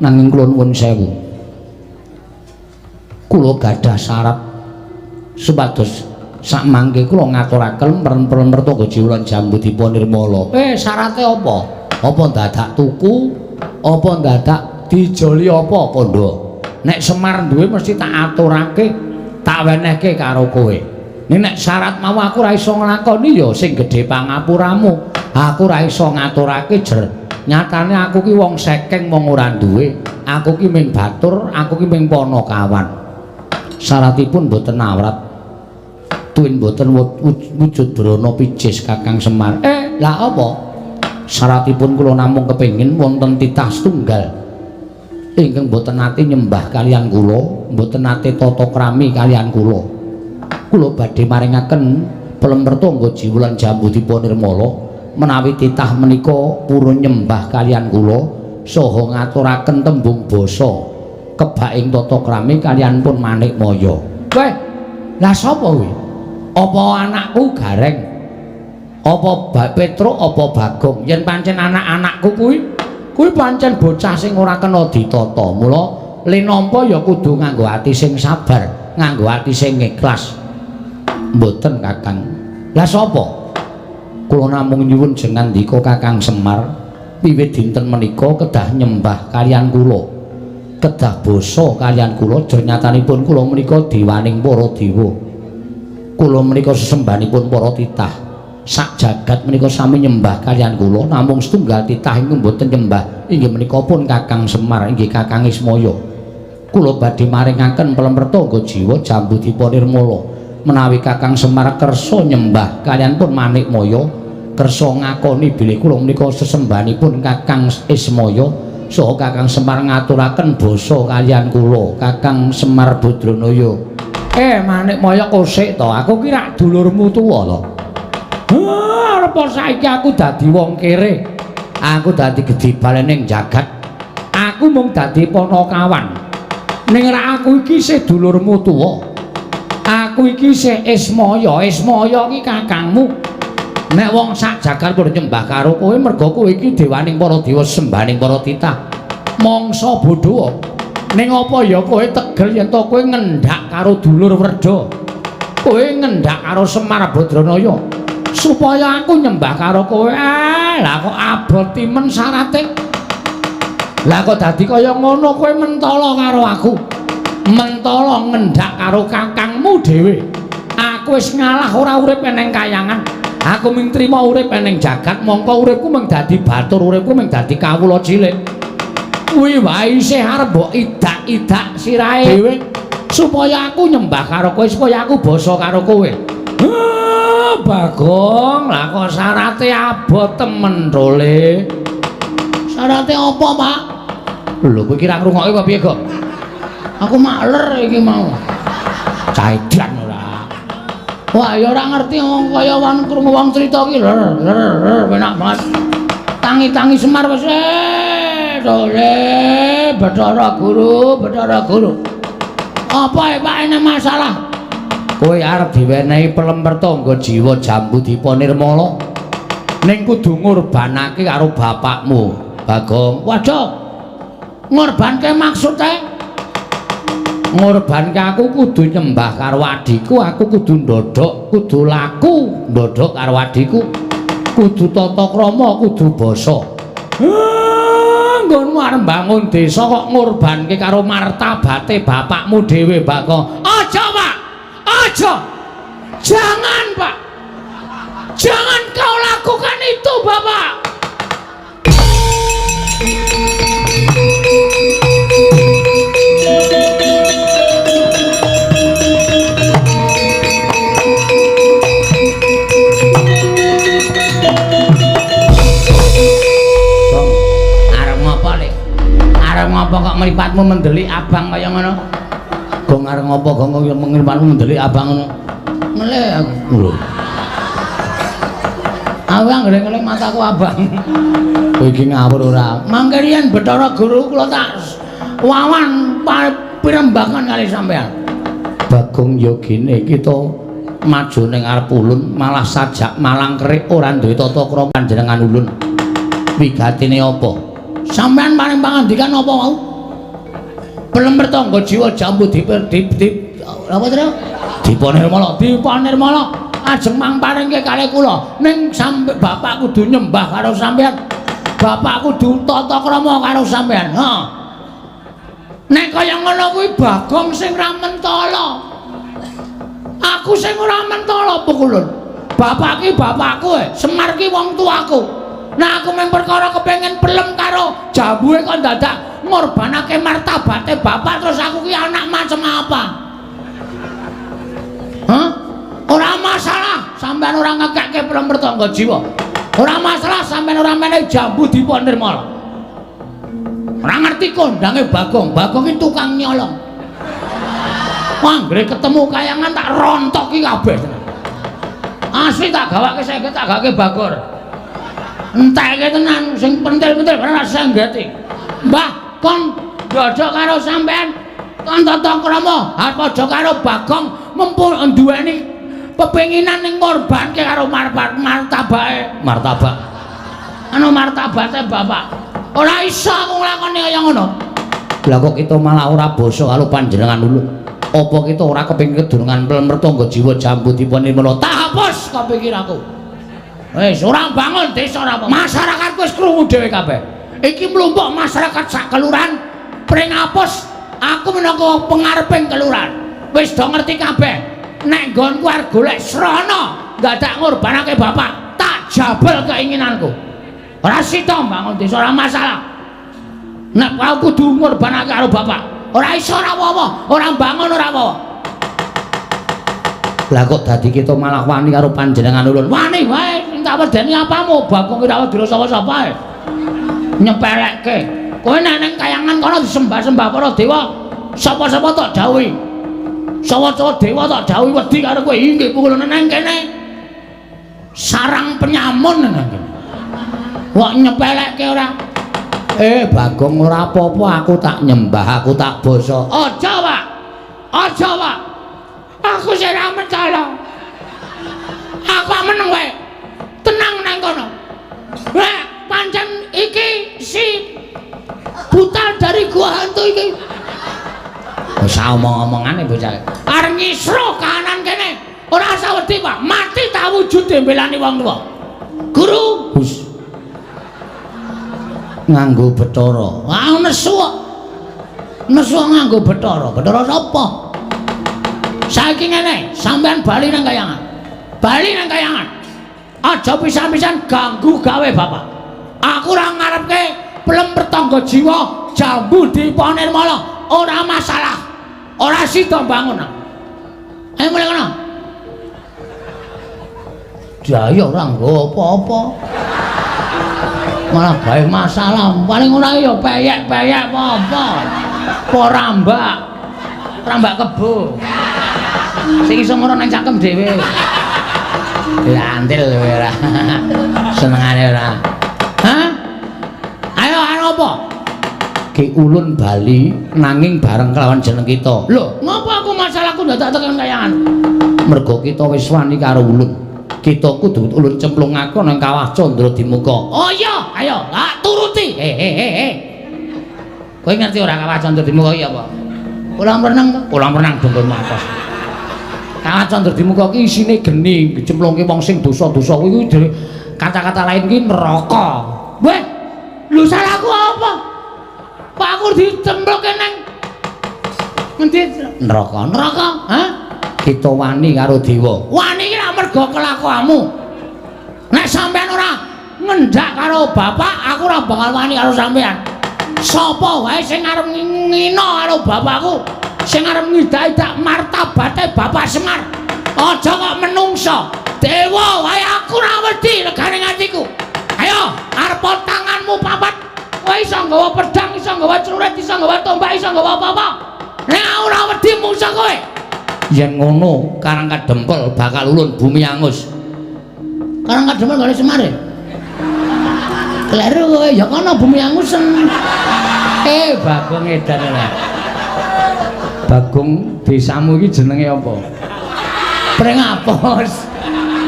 Nanging kula nuwun sewu. Kula gadah syarat supados sakmangke kula ngaturaken pelem pertangga jiwa lan Jambu Dipa Nirmala. Syarate apa? Apa dadak tuku? Apa dadak dijoli apa kandha? Nek Semar duwe mesti tak aturake, tak wenehke karo kowe. Ning nek syarat mau aku ora iso nglakoni ya sing gedhe pangapuramu. Aku ora iso ngaturake jer. Nyatane aku ki wong sekeng, wong ora duwe. Aku ki ming batur, aku ki ming panakawan. Syaratipun mboten awrat. Tuwin mboten wujud brana picis Kakang Semar. Lah apa? Syaratipun kula namung kepengin wonten titah setunggal ingkang mboten nate nyembah kaliyan kula, mboten nate tata krami kaliyan kula. Kula badhe maringaken pelem pertangga jiwa lan Jambu Dipa Nirmala menawi titah menika purun nyembah kaliyan kula saha ngaturaken tembung basa kebak ing tata krami kaliyan pun Manikmaya. Weh, lah sapa kuwi? Apa anakku Gareng? Apa Petruk apa Bagong? Yen pancen anak-anakku kuwi, kuwi pancen bocah sing ora kena ditata. Mula le nampa ya kudu nganggo ati sing sabar, nganggo ati sing ikhlas. Mboten, Kakang. Lah sapa? Kula namung nyuwun jengandika Kakang Semar, wiwit dinten menika kedah nyembah kaliyan kula. Kedah basa kaliyan kula, jernyatanipun kula menika dewaning para dewa. Kula menika sesembahanipun para titah. Sak jagat menika sami nyembah kaliyan kula, namung setunggal titah ingkang mboten nyembah inggih menika pun Kakang Semar, inggih Kakang Ismaya. Kula badhe maringaken pelem pertangga jiwa Jambu Dipa Nirmala. Menawi Kakang Semar kersa nyembah kaliyan pun Manikmaya, kersa ngakoni bilih kula menika sesembahanipun Kakang Ismaya saha Kakang Semar ngaturaken basa kaliyan kula Kakang Semar Badranaya. Manikmaya kosek to, aku ki rak dulurmu tuwa to. Arep saiki aku dadi wong kere. Aku dadi gedhe balening jagat. Aku mung dadi panakawan. Ning rak aku iki isih dulurmu tuwa. Aku iki isih Ismaya. Ismaya iki kakangmu. Nek wong sak jagat padha nyembah karo kowe merga kowe iki dewaning para dewa, sembahaning para titah. Mangsa bodho. Ning apa ya kowe tegel yen to kowe ngendak karo dulur Werda. Kowe ngendak karo Semar Badranaya supaya aku nyembah karo kowe. Lah kok abot timen syarate. Lah kok dadi kaya ngono kowe mentala karo aku. Mentala ngendak karo kakangmu dhewe. Aku wis ngalah ora urip eneng kayangan. Aku mung trima urip eneng jagat, mongko uripku mung dadi batur, uripku mung dadi kawula cilik. Kuwi wae isih arep mbok idak-idak sirahe dhewe supaya aku nyembah karo kowe, supaya aku basa karo kowe. Bagong, lah kok syarate abot temen to, Le. Syarate apa, Pak? Lho, kowe iki ra ngrungokke apa piye, Gok? Aku makler iki mau. Caidan ora. Wah, ya ora ngerti wong kaya wong krungu wong crita iki ler ler ler penak banget. Tangi-tangi Semar wis dole Bathara Guru, Bathara Guru. Apa Pak ene masalah? Kowe arep diwenehi pelem pertangga jiwa jambu dipa nirmala. Ning kudu ngorbanake karo bapakmu, Bagong. Waduh. Ngorbanke maksude? Ngorbanke aku kudu nyembah karo adhiku, aku kudu ndodhok, kudu laku ndodhok karo adhiku. Kudu tata krama, kudu basa. Nggonmu arep mbangun desa kok ngorbanke karo martabate bapakmu dhewe, Bagong. Aja, Pak. Aja. Jangan, Pak. Jangan kau lakukan itu, Bapak. Bang, arep ngopo, Le? Arep ngopo kok mripatmu mendelik abang kaya ngono? Gong arep ngopo gong kok mripatmu mendelik abang ngono? Ngelih aku. Lho. Aku anggere ngelih mataku abang. Kowe iki ngawur ora? Mangke riyen Bathara Guru kula tak wawan pirembakan kali sampean. Bagong yogine kita maju ning arep ulun malah sajak malang kerik ora duwe tata krama panjenengan ulun. Wigatine apa? Sampean paring pangandikan apa wau? Pelem pertangga jiwa jambu dip dip apa to? Dipa Nirmala, Dipa Nirmala ajeng mangparingke kalih kula. Ning sampe bapak kudu nyembah karo sampean. Bapak kudu tata krama karo sampean. Ha. Nek kaya ngono kuwi Bagong sing ra mentala. Aku sing ora mentala pukulun. Bapak ki bapakku, Semar ki wong tuaku. Nah aku mung perkara kepengin pelem karo jambuhe kok dadak ngorbanake martabate bapak terus aku ki anak macam apa? Hah? Ora masalah sampean ora ngekekke pelem pertangga jiwa. Ora masalah sampean ora menehi jambu Dipa Nirmala. Ora ngerti kondange Bagong. Bagong ki tukang nyolong. Anggere ketemu kayangan tak rontoki kabeh. Asli tak gawake sengget tak gawake Bagor. Entekke tenan sing pentil-pentil ora senggeti. Mbah, kon ndodok karo sampean, kon tata krama, ha padha karo Bagong mempun duweni pepenginan ning ngorbanke karo martabake. Martabak. Anu martabate bapak. Ora iso aku nglakoni kaya ngono. Lah kok kita malah ora basa karo panjenengan ulun. Apa kita ora kepengin kedurungan pelem mertangga jiwa jambu Dipa Nirmala? Tak hapus kok pikir aku. Wis ora bangun desa ora apa. Masyarakat wis krungu dhewe kabeh. Iki mlumpuk masyarakat sak kelurahan pring apus aku minangka pengareping kelurahan. Wis do ngerti kabeh. Nek nggonku arep golek srana dadak ngorbanake bapak, tak jabel keinginanku. Ora sida mbangun desa ora masalah. Nek aku kudu ngorbanake karo bapak, ora iso ora apa-apa, ora bangun ora apa-apa. Lah kok dadi kita malah wani karo panjenengan ulun. Wani wae sing tak wedeni apamu? Bagong ora wedi sapa-sapa ae. Nyepelekke. Kowe nek nang kayangan kono disembah-sembah para dewa, sapa-sapa tok dawuhi. Sapa-sapa dewa tok dawuhi wedi karo kowe. Inggih pungkulane nang kene. Sarang penyamun nang kene. Kok nyepelekke ora? Bagong ora apa-apa, aku tak nyembah, aku tak basa. Aja, Pak. Aja, Pak. Aku sing ora percaya. Aku meneng wae. Tenang nang kono. Nek pancen iki si buta dari gua hantu iki. Wis omong-omongane bocah. Arep ngisro kahanan kene. Ora usah wedi, Pak. Mati ta wujud dembelani wong tuwa. Guru, hus. Nganggo Bathara. Ah nesu kok. Nesu nganggo Bathara. Bathara sapa? Saiki ngene, sampean bali nang kayangan. Bali nang kayangan. Aja pisan-pisan ganggu gawe bapak. Aku ora ngarepke pelem pertangga jiwa jambu dipa nirmala, ora masalah. Ora sida bangun. Ayo mulai kono. Jaya ora nggo apa-apa. Malah gawe masalah. Paling ora ya peyek-peyek apa-apa. Apa rambak. Rambak kebo. Sing iso ngono nang cangkem dhewe. Lantil kowe ora. Senengane ora. Hah? Ayo arep apa? Ki Ulun bali nanging bareng kelawan jeneng kita. Lho, ngopo aku masalahku ndak tak tekan kayangan? Mergo kita wis wani karo Ulun. Kita kudu ulun cemplungake nang kawah Candra Dimuka. Oh iya, ayo, tak turuti. Kowe ngerti ora kawah Candra Dimuka iki apa? Kolam renang to? Kolam renang dengkulmu apes. Kawah Candra Dimuka iki isine geni, cemplungke wong sing dosa-dosa kuwi kata-kata lain ki neraka. Weh, lho salahku apa? Pak aku dicemplungke nang ngendi? Neraka. Neraka? Hah? Kita wani karo dewa. Wani iki mergo kelakuanmu. Nek sampean ora ngendak karo bapak, aku ora bakal wani karo sampean. Sapa wae sing arep ngina karo bapakku, sing arep ngidak-idak martabate Bapak Semar. Aja kok menungsa. Dewa wae aku ora wedi regane atiku. Ayo, arep tanganmu papat. Kowe iso nggawa pedang, iso nggawa celurit, iso nggawa tombak, iso nggawa apa-apa. Nek aku ora wedi mungsa kowe. Yen ngono Karang Kadempel bakal ulun bumi angus. Karang Kadempel gone Semar e? Kleru kowe, ya kono bumi angusen. Bagong edan ora. Bagong desamu iki jenenge apa? Pringapus.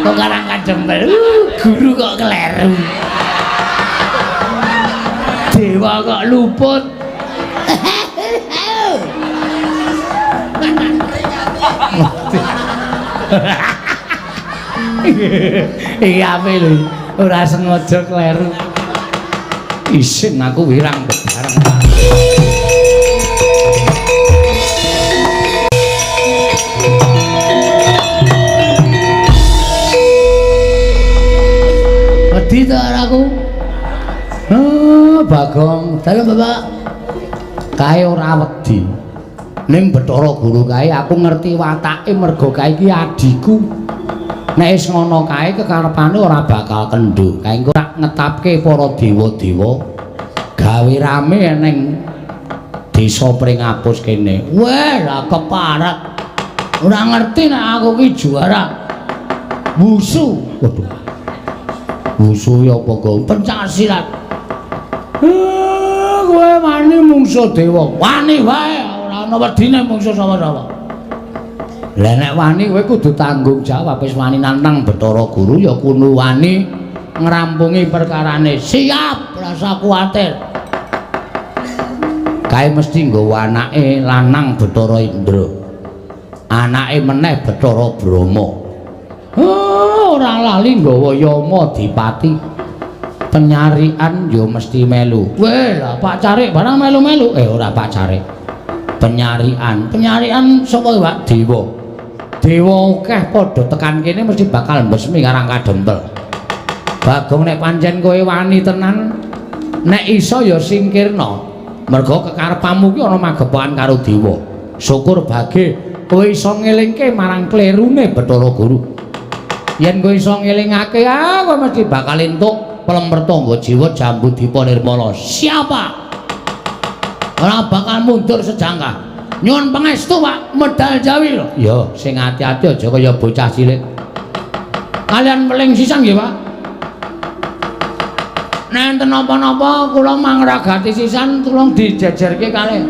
Kok Karang Kadempel? Guru kok kleru. Dewa kok luput. Iki ape lho, ora sengaja kleru. Isin aku wirang bebareng. Wedi ta aku? Oh, Bagong, dalem Bapak. Kae ora wedi. Ning Bathara Guru kae aku ngerti watake mergo kae iki adhiku. Nek wis ngono kae kekarepane ora bakal kendho. Kae engko tak ngetapke para dewa-dewa gawe rame ning desa Pringapus kene. Weh, lah keparat. Ora ngerti nek aku ki juara wusu. Waduh. Wusu ya apa go? Pencak silat. Kowe wani mungsuh dewa. Wani wae. Ana wedine mungsuh sapa-sapa. Lah nek wani kowe kudu tanggung jawab, wis wani nantang Bathara Guru ya kudu wani ngrampungi perkarane. Siap, rasa kuwatir. Kae mesti nggawa anake lanang Bathara Indra. Anake meneh Bathara Brahma. Oh, ora lali nggawa Yama Dipati. Penyarian ya mesti melu. Weh, lah Pak Carik barang melu-melu. Ora Pak Carik. Penyarian, penyarian sapa Pak? Dewa. Dewa akeh padha tekan kene mesti bakal mbesmi Karang Kadempel. Bagong nek pancen kowe wani tenan, nek iso ya singkirna. Mergo kekarepanmu ki ana magepokan karo dewa. Syukur bage Kowe iso ngelingke marang klerune Bathara Guru. Yen kowe iso ngelingake, kowe mesti bakal entuk pelem pertangga jiwa Jambu Dipa Nirmala. Siapa? Ora bakal mundur sejangkah. Nyuwun pangestu, Pak, medal Jawi lho. Ya, sing ati-ati aja kaya bocah cilik. Kalian weling sisan nggih, Pak. Nek enten napa-napa kula mangragati sisan tulung dijejerke kalih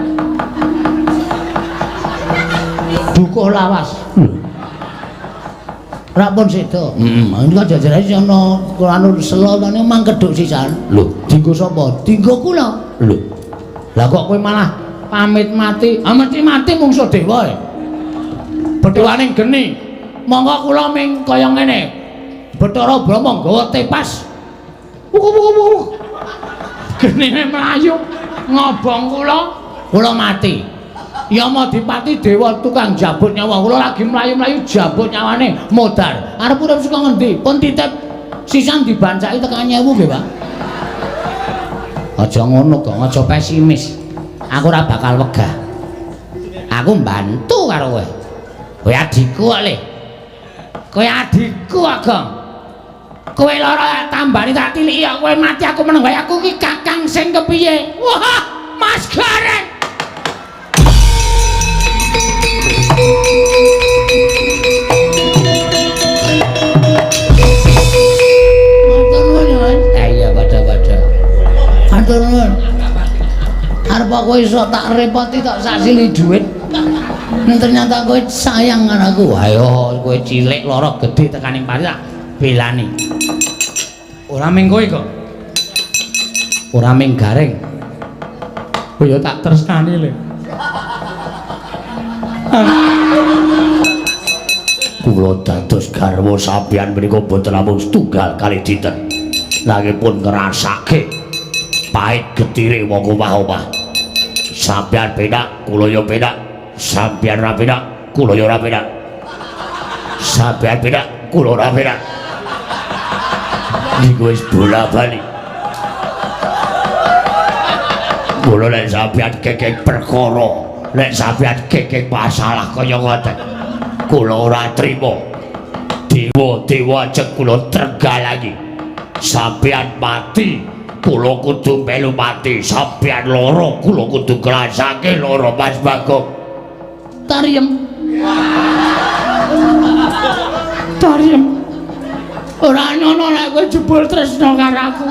dukuh lawas. Ora pun sedo. Heeh, niku jejerane ana anu sela tane mangkedhuk sisan. Lho, dinggo sapa? Dinggo kula. Lho. Lah kok kowe malah pamit mati? Ah mesti mati mungsuh dewa e. Bethuane geni. Monggo kula ming kaya ngene. Bathara Brahma nggawa tepas. Wuku. Genine mlayu ngobong kula, kula mati. Yamadipati dewa tukang jabut nyawa kula lagi mlayu-mlayu jabut nyawane modar. Arep urip saka ngendi? Pun titip sisan dibancaki tekan 1000 nggih, Pak. Aja ngono kok, aja pesimis. Aku ora bakal wegah. Aku mbantu karo kowe. Kowe adikku kok, Le. Kowe adikku, Agong. Kowe lara tambani tak tiliki kok kowe mati aku meneng wae. Aku iki kakang sing kepiye? Wah, Mas Gareng. Matur nuwun ya, Mas. Iya padha-padha. Matur nuwun. Arep kowe iso tak repoti tok sak sili dhuwit. Nek ternyata kowe sayang karo aku. Ayo kowe cilik lara gedhe tekaning pari tak belani. Ora ming kowe kok. Ora ming Gareng. Kowe ya tak tresnani le. Kula dados garwa sampeyan menika boten namung setunggal kali dinten. Nanging pun ngrasake pahit getire wong omah-omah. Sampeyan penak, kula ya penak. Sampeyan ora penak, kula ya ora penak. Sampeyan penak, kula ora penak. Niku wis bola-bali. Kula nek sampeyan kekek perkara, nek sampeyan kekek masalah kaya ngoten, kula ora trima. Dewa-dewa ajeng kula trenggalangi. Sampeyan mati, kula kudu melu mati. Sampeyan lara, kula kudu ngrasake lara Mas Bagong. Tariem. Tariem. Ora nyono nek kowe jebul tresna karo aku.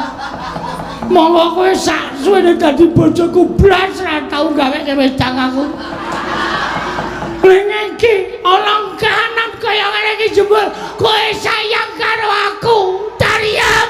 Monggo kowe sak suwene dadi bojoku blas ora tau gaweke wedang aku. Ning iki ana kahanan kaya ngene iki jebul kowe sayang karo aku. Tariem.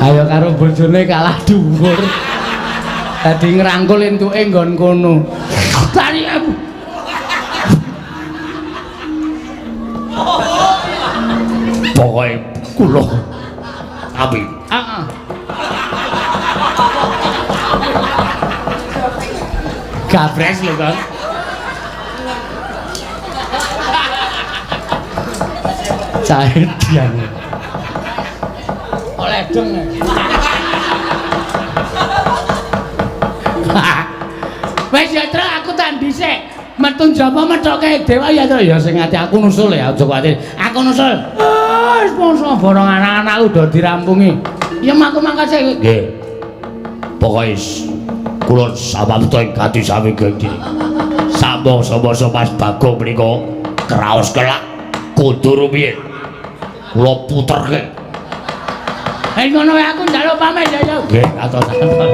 Ayo karo bojone kalah dhuwur. Dadi ngrangkul entuke nggon kono. Tariem. Pokoke kula api. Heeh. Gabres lho, Kang. Cair dian. Oleh deng. Wes ya, Tru, aku tak dhisik. Metu njaba methoke dewa ya, Tru. Ya sing ati aku nusul ya, aja kuwatir. Aku nusul. Wis mongso borong anak-anak udah dirampungi. Ya aku mangkat sik. Nggih. Pokoke kula samapta ing gati sami iki. Samangsa-mangsa Mas Bagong menika kraos kelak kudu rumiyin. Kula puterke. Eh ngono wae aku njaluk pamit ya, ya. Nggih, atos-atos.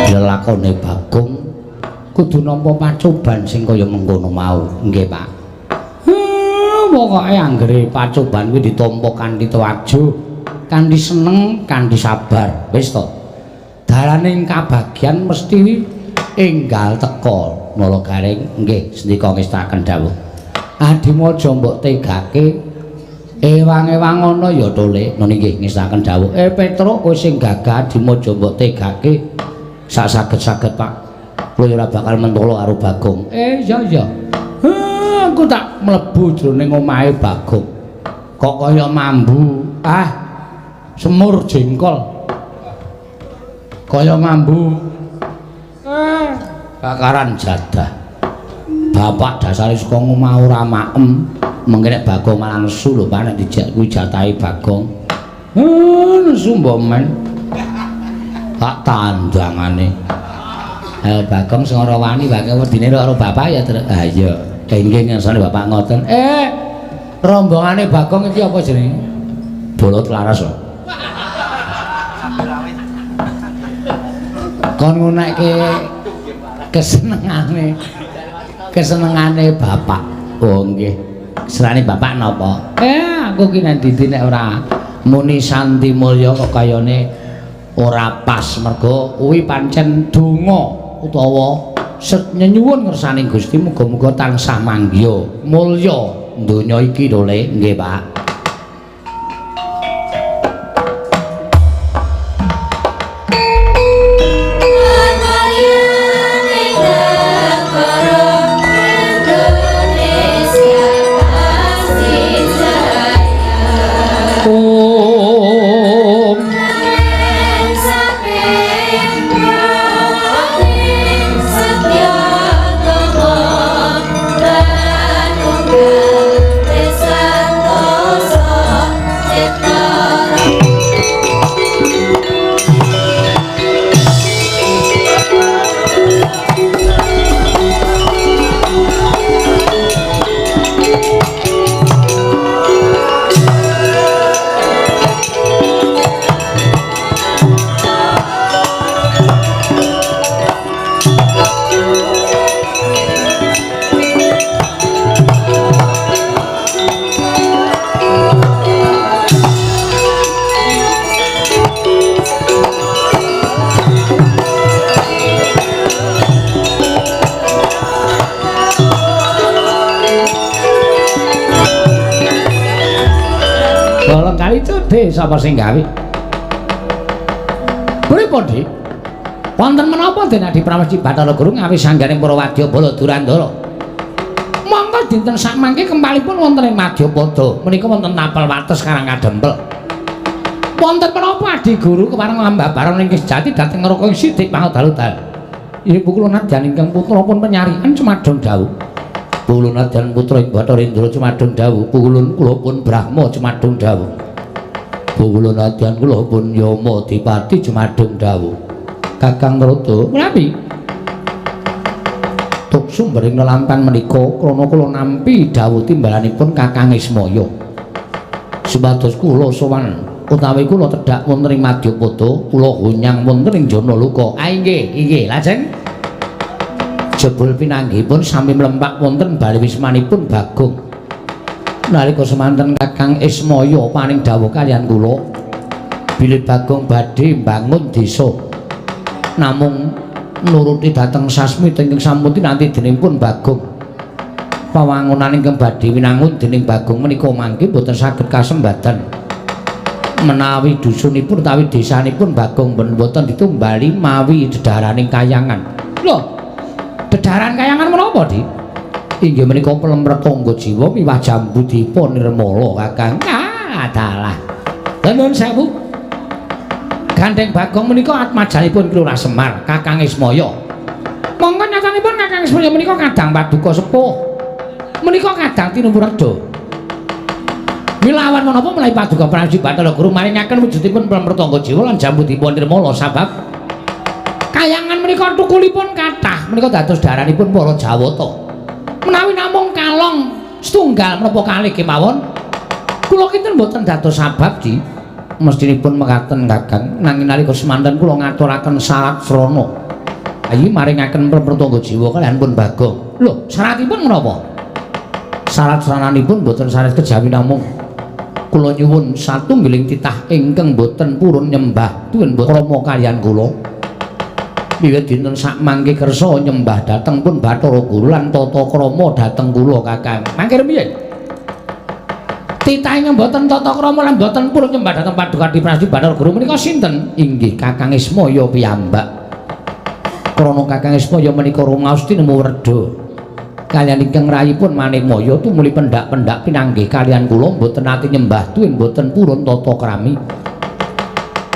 Lelakone Bagong kudu nampa pacoban sing kaya mengkono mau. Nggih, Pak. Pokoke anggere pacoban kuwi ditampa kanthi tawaju, Kanthi seneng, kanthi sabar. Wis to. Dalaning kabagyan mesti enggal teka. Nala Gareng nggih sendika ngestaken dawuh. Adimu aja mbok tegake. Ewang-ewang ana ya tole. Noni nggih ngestaken dawuh. Petruk kowe sing gagah adimu aja mbok tegake. Sak saged-saged Pak. Kowe ora bakal mentolo karo Bagong. Iya iya. Aku tak mlebu jroning omahe Bagong. Kok kaya mambu. Ah. Semur jengkol. Kaya mambu. Bakaran jadah. Bapak dasare saka omah ora maem. Mengke nek Bagong malah nesu lho Pak nek dijak kuwi jatahe Bagong. Nesu mbok men. Tak tandangane. Bagong sing ora wani bakal wedine karo bapak ya, Tru. Ha iya. Nggih ngersane bapak ngoten. Rombongane Bagong iki apa jenenge? Bolot laras lho. Kon ngunekke kesenengane. Kesenengane bapak. Oh nggih. Kesenengane bapak napa? Aku ki nek didi nek ora muni Santi Mulya kok kayane ora pas mergo kuwi pancen donga utawa nyenyuwun ngersane Gusti muga-muga tansah manggiya mulya donya iki lho Le. Nggih Pak. Sapa sing gawe? Pripun, Dik? Wonten menapa den Adi Pramesti Bathara Guru ngawis sangganing para wadya bala Durandara? Monggo dinten sakmangke kempalipun wonten ing Madyapada. Menika wonten tapel wates Karang Kadempel. Wonten menapa Adi Guru kepareng ambabaran ingkang sejati dhateng neraka ing sidik pangodal-udal? Ibu kula nadyan ingkang putra pun penyarikan cumadung dawuh. Kula nadyan putra ing Bathara Indra cumadung dawuh. Kula pun Brahma cumadung dawuh. Kula nadyan kula pun Yama Dipati jumadung dawuh. Kakang Rada, menawi tuk sumbering lelampan menika krana kula nampi dawuh timbalanipun Kakang Ismaya. Supados kula sowan utawi kula tedhak wonten ing Madyapada, kula gonyang wonten ing Janaloka. Ah inggih, inggih, lajeng jebul pinanggihipun sami mlempak wonten bali wismanipun Bagong. Nalika semanten Kakang Ismaya paring dawuh kaliyan kula bilih Bagong badhe mbangun desa namung nuruti dhateng sasmita ingkang sampun tinanti dening pun Bagong. Pawangunan ingkang badhe winangun dening Bagong menika mangke boten saged kasembadan menawi dusunipun utawi desanipun Bagong boten ditumbali mawi dedhaharaning kayangan. Lho, dedhaharan kayangan menapa, Dik? Inggih menika pelem tangga jiwa miwah jambu dipa nirmala Kakang. Ah, dalah. Nuwun sewu. Gandeng Bagong menika atmajanipun Ki Lurah Semar, Kakang Ismaya. Monggo nyatanipun Kakang Ismaya menika kadang paduka sepuh. Menika kadang tinumpu reda. Milawan menapa menawi paduka Prabu Bathara Guru maringaken wujudipun pelem tangga jiwa lan jambu dipa nirmala sabab kayangan menika tukulipun kathah menika dados daranipun para Jawata. Menawi namung kalong setunggal menapa kalih kemawon kula kinten mboten dados sabab Di. Mestinipun mekaten Kakang, nanging nalika semanten kula ngaturaken syarat srana ayi maringaken pertangga jiwa kaliyan pun Bagong. Lho, syaratipun menapa? Syarat srananipun mboten sanes kejawi namung Kula nyuwun satunggiling titah ingkang boten purun nyembah tuwin krama kaliyan kula. Wiwit dinten sakmangke kersa nyembah dhateng pun Bathara Guru lan tata krama dhateng kula Kakang. Mangke rumiyin. Titah ingkang boten tata krama lan boten purun nyembah dhateng Paduka Adi Bathara Guru menika sinten? Inggih Kakang Ismaya piyambak. Krana Kakang Ismaya menika rumaos tinemu werda. Kaliyan ingkang rayipun Manikmaya tumuli pendak-pendak pinanggih kaliyan kula mboten nate nyembah tuwin mboten purun tata krami.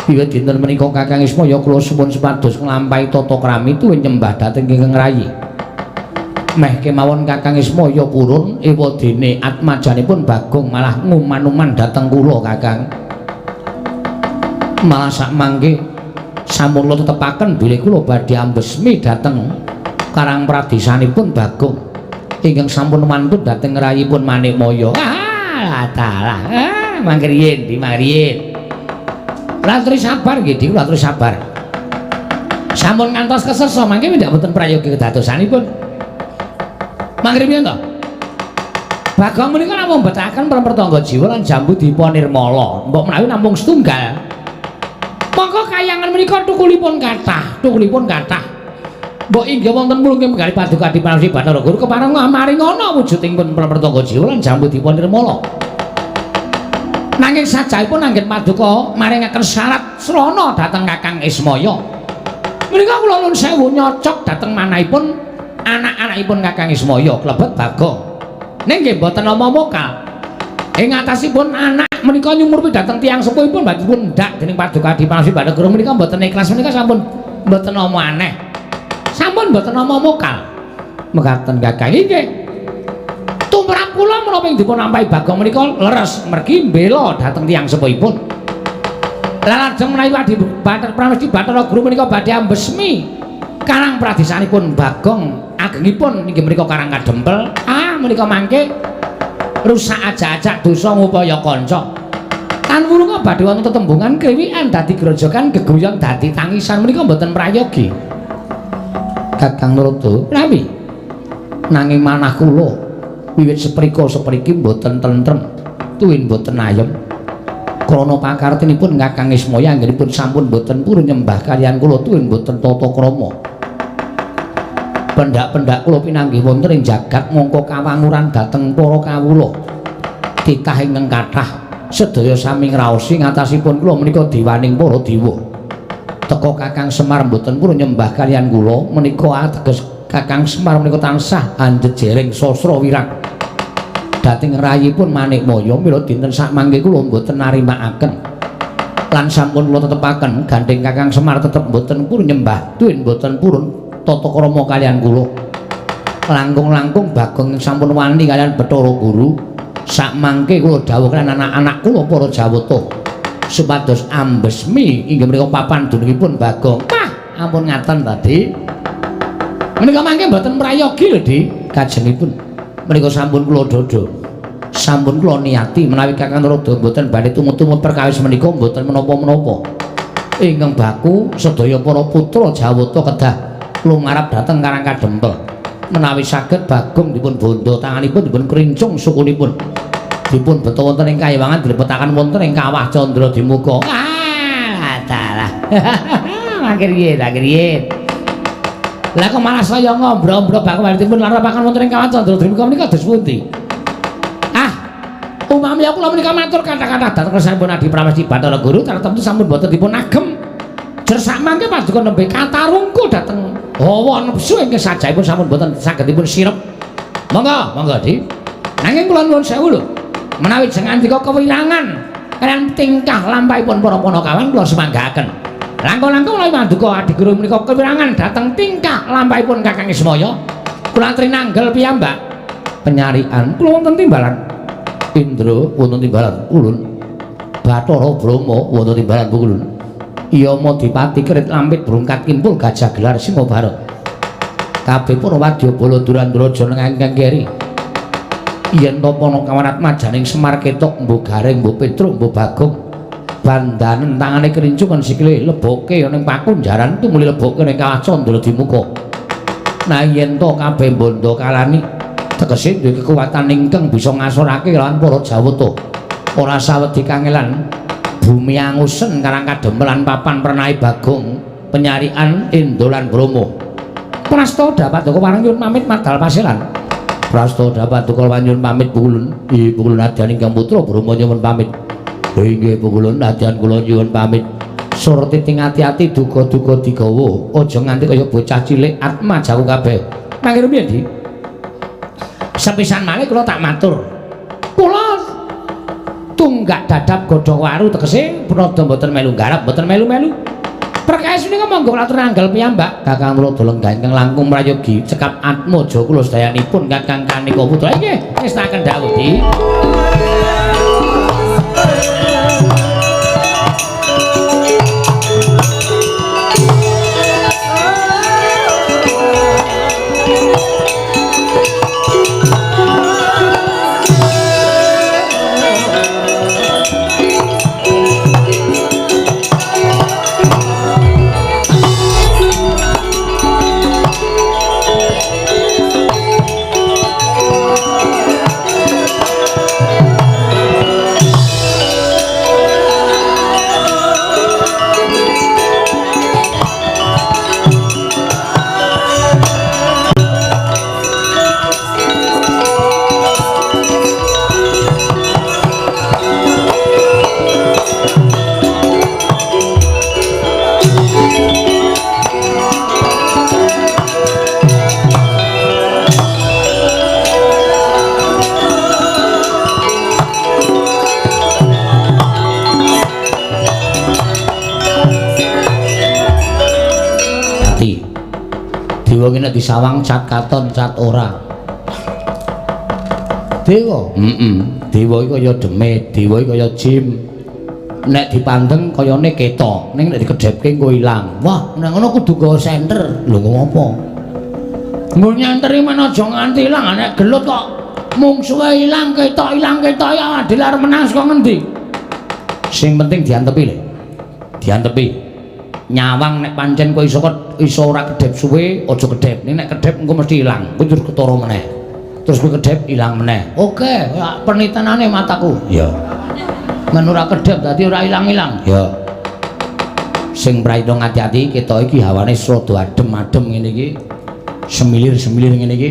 Wiwit dinten menika Kakang Ismaya kula suwun supados nglampahi tata krami tuwin nyembah dhateng ingkang rayi. Meh kemawon Kakang Ismaya purun ewadene atmajanipun Bagong malah nguman-uman dhateng kula Kakang. Malah sakmangke sampun kula tetepaken bilih kula badhe ambesmi dhateng Karang Pradesanipun Bagong ingkang sampun mantun dhateng rayipun Manikmaya. Ah, dalah. Ah, mangke riyin, di mangke riyin. Latri sabar nggih, Dik, latri sabar. Sampun ngantos kesesa mangke ndak boten prayogi kedadosanipun. Mangke riyin to. Bagong menika namung mbetahaken pertangga jiwa lan jambu dipa nirmala. Mbok menawi namung setunggal. Mongko kayangan menika tukulipun kathah, tukulipun kathah. Mbok inggih wonten mulunging penggalih Paduka Adi Pramesti Bathara Guru kepareng maringana wujuding pun pertangga jiwa lan jambu dipa nirmala. Nanging sajahipun anggen paduka maringaken syarat srana dhateng Kakang Ismaya. Menika kula nuwun sewu nyocok dhateng manahipun anak-anakipun Kakang Ismaya klebet Bagong. Ning nggih mboten nama mokal. Ing atasipun anak menika nyumurpi dhateng tiyang sepuhipun badhe dipun ndak dening Paduka Adi Pramesti Bathara Guru menika mboten ikhlas menika sampun mboten nama aneh. Sampun mboten nama mokal. Mekaten Kakang inggih. Tumrap kula menapa ing dipun lampahi Bagong menika leres mergi mbela dhateng tiyang sepuhipun. Lah lajeng menawi Adi Bathara Pramesti Bathara Guru menika badhe ambesmi Karang Pradesanipun Bagong agengipun inggih menika Karang Kadempel. Ah menika mangke rusak ajak-ajak dosa ngupaya kanca. Tan wurunga badhe wonten tetembungan kriwikan dadi grojogan geguyon dadi tangisan menika mboten prayogi. Kakang Narada, prami? Nanging manah kula wiwit seprika sepriki mboten tentrem, tuwin mboten ayem. Krana pakartinipun Kakang Ismaya anggenipun sampun mboten purun nyembah kaliyan kula tuwin mboten tata krama. Pendak-pendak kula pinanggih wonten ing jagat mongko kawanguran dhateng para kawula. Titah ingkang kathah sedaya sami ngraosi ngatasipun kula menika diwaning para dewa. Teka Kakang Semar mboten purun nyembah kaliyan kula menika ateges Kakang Semar menika tansah anjejering sastra wirang dhateng rayipun Manikmaya. Mila dinten sakmangke kula mboten narimakaken lan sampun kula tetepaken gandheng Kakang Semar tetep mboten purun nyembah tuwin mboten purun tata krama kaliyan kula. Langkung-langkung Bagong sampun wani kaliyan Bathara Guru sakmangke kula dawuh kaliyan anak-anak kula para Jawata supados ambesmi inggih menika papan dunungipun Bagong. Wah, ampun ngaten tadi. Menika mangke mboten prayogi lho, Dik. Kajengipun menika sampun kula dada. Sampun kula niati menawi Kakang Narada mboten badhe tumut-tumut perkawis menika mboten menapa-menapa. Ingkang baku sedaya para putra Jawata kedah lumarap dhateng Karang Kadempel. Menawi saged Bagong dipun bondo tanganipun dipun krincung sukunipun. Dipun beto wonten ing kayiwangan dilepetaken wonten ing kawah Candra Dimuka. Ah, dalah. Mangke riyin, mangke riyin. Lah kok malah saya ngombro-ombro bakal dipun larapaken wonten ing kawah Candra Dimuka menika dos pundi? Ah, umami kula menika matur kathah-kathah dhateng sampun Adi Pramesti Bathara Guru tartemtu sampun boten dipun agem. Jer sakmangke paduka nembe katarungku dhateng hawa nepsu ingkang sajahipun sampun boten saged dipun sirep. Monggo, monggo, Dik. Nanging kula nuwun sewu lho. Menawi jeng andika kewirangan kaliyan tingkah lampahipun para panakawan kula sumanggaaken. Langkung-langkung menawi paduka Adi Guru menika kewirangan dhateng tingkah lampahipun Kakang Ismaya, kula aturi nanggel piyambak penyarian kula wonten timbalan Indra wonten timbalan ulun, Bathara Brahma wonten timbalan ulun, Yama Dipati Kerit Lampit Brungkat Kimpul Gajah Gelar Singobarata. Kabeh para wadya bala Durandra nengah ingkang keri. Yen to Panakawan atmajaning Semar ketok mbuh Gareng mbuh Petruk mbuh Bagong bandanen tangane krincungan sikile leboke ning pakunjaran tumuli leboke ning kawah Candra Dimuka. Nah yen to kabeh bondo kalani tegese duwe kekuatan ingkang bisa ngasorake lawan para Jawata. Ora sawedi kangelan bumi angusen karang kademelan papan pernahe Bagong penyarian Indo lan Bromo. Prasta dapat duka warang nyuwun pamit madal pasiran. Prasta dapat duka nyuwun pamit pukulun. Ih pukulun adyan ingkang putra Bromo nyuwun pamit. Inggih pukulun adyan kula nyuwun pamit. Surti ting ati-ati duga-duga digawa, aja nganti kaya bocah cilik atma jawu kabeh. Mangke rumiyin Di. Sepisan malih kula tak matur. Kula tunggak dadap godhong waru tegese prada mboten melu garap, mboten melu-melu. Perkawis menika monggo kula atur anggal piyambak. Kakang Tuladha lenggah ingkang langkung prayogi cekap atmaja kula sedayanipun Kakang Kanika putra. Inggih, wis tak kendhak Di. Dewa ki nek disawang cat katon cat ora. Dewa, Dewa iki kaya demit, dewa iki kaya jim. Nek dipandeng kayane ketok, ning nek dikedhepke engko ilang. Wah, nek ngono kudu nggawa senter. Lho ngopo? Nggo nyenter iki men aja nganti ilang, nek gelut kok mungsuhe ilang ketok ya adil arep menang saka ngendi? Sing penting diantepi lho. Diantepi. Nyawang nek pancen kowe iso iso ora kedhep suwe, aja kedhep. Ning nek kedhep engko mesti ilang. Kowe terus ketara meneh. Terus kowe kedhep ilang meneh. Oke, ya penitenane mataku. Ya. Men ora kedhep dadi ora ilang-ilang. Ya. Sing prayitna ngati-ati ketok iki hawane rada adem-adem ngene iki. Semilir-semilir ngene iki.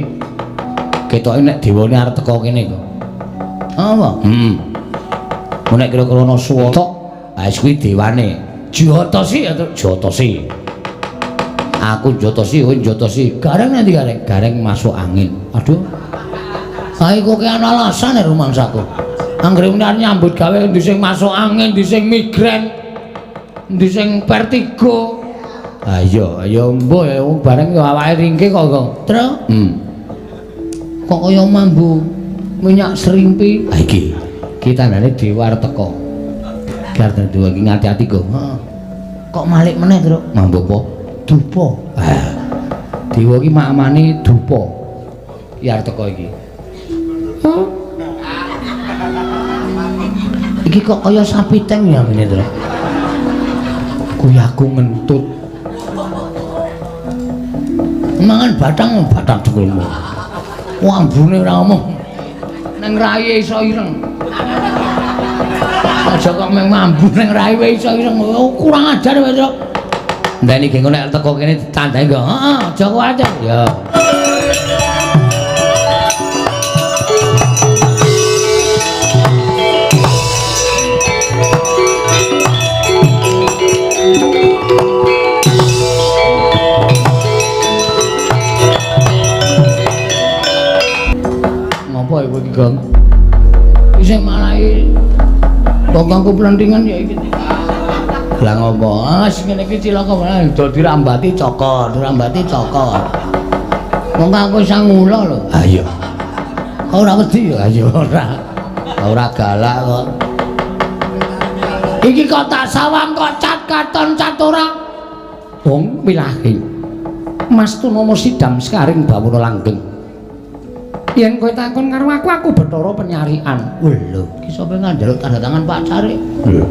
Ketoke nek dewane arep teko kene kok. Apa? Heeh. Nek kira-kira ana swara, ha wis kuwi dewane. Jotosi atau jotosi. Aku jotosi, kowe jotosi. Gareng nanti gareng, gareng masuk angin. Aduh. Kae kok ki ana alasan ya rumangsaku. Anggere arep nyambut gawe endi sing masuk angin, endi sing migrain, endi sing vertigo. Ha iya, ya mbuh ya wong bareng ya awake ringke kok kok. Tru. Kok kaya mambu minyak serimpi. Ha iki. Iki tandane dewa arep teko. Garden dewa iki ngati-ati kok. Heeh. Kok malik meneh, Truk? Mambu apa? Dupa. Ah. Dewa iki mamane dupa. Iki arep teko iki. Hah? Iki kok kaya sapi teng ya ngene, Truk. Kuwi aku ngentut. Mangan batang batang dhuwurmu. Ambune ora omong. Neng rayi iso ireng. Aja kok mung mambu ning rayi wae iso ireng. Kurang ajar kowe, Truk. Ndeni genggo nek teko kene ditandai nggo. Heeh, aja kuwatir. Ya. Ngopo kowe iki, Gong? Isih marai bokongku plentingan ya iki. Lah ngopo? Ah sing ngene iki cilaka malah do dirambati cokor, dirambati cokor. Monggo aku sang ngula lho. Ha iya. Kok ora wedi ya? Ya ora. Ora galak kok. Iki kok tak sawang kok cat katon cat ora. Wong wilahi. Mas Tunomo sidam sekaring bawana langgeng. Yen kowe takon karo aku, aku Bathara Penyarian. Lho, iki sapa njaluk tanda tangan Pak Carik? Lho.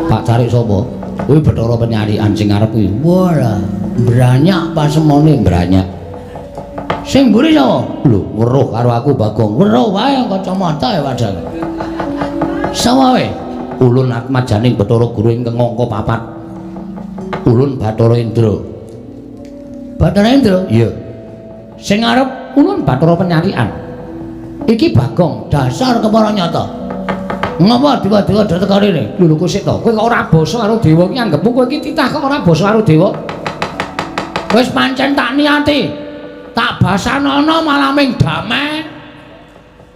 Pak Carik sapa? Kuwi Bathara Penyarian sing arep kuwi. Wah, mbranyak pasemone mbranyak. Sing mburi sapa? Lho, weruh karo aku Bagong. Weruh wae kacamata ya padahal. Sawae ulun atmajaning Bathara Guru ingkang angka 4. Ulun Bathara Indra. Bathara Indra? Iya. Sing arep ulun Bathara Penyarikan. Iki Bagong dasar kepara nyata. Ngapa dewa-dewa do teka rene? Lho lho sik to. Kowe kok ora basa karo dewa iki anggepmu kowe iki titah kok ora basa karo dewa? Wis pancen tak niati. Tak basanana malaming damai.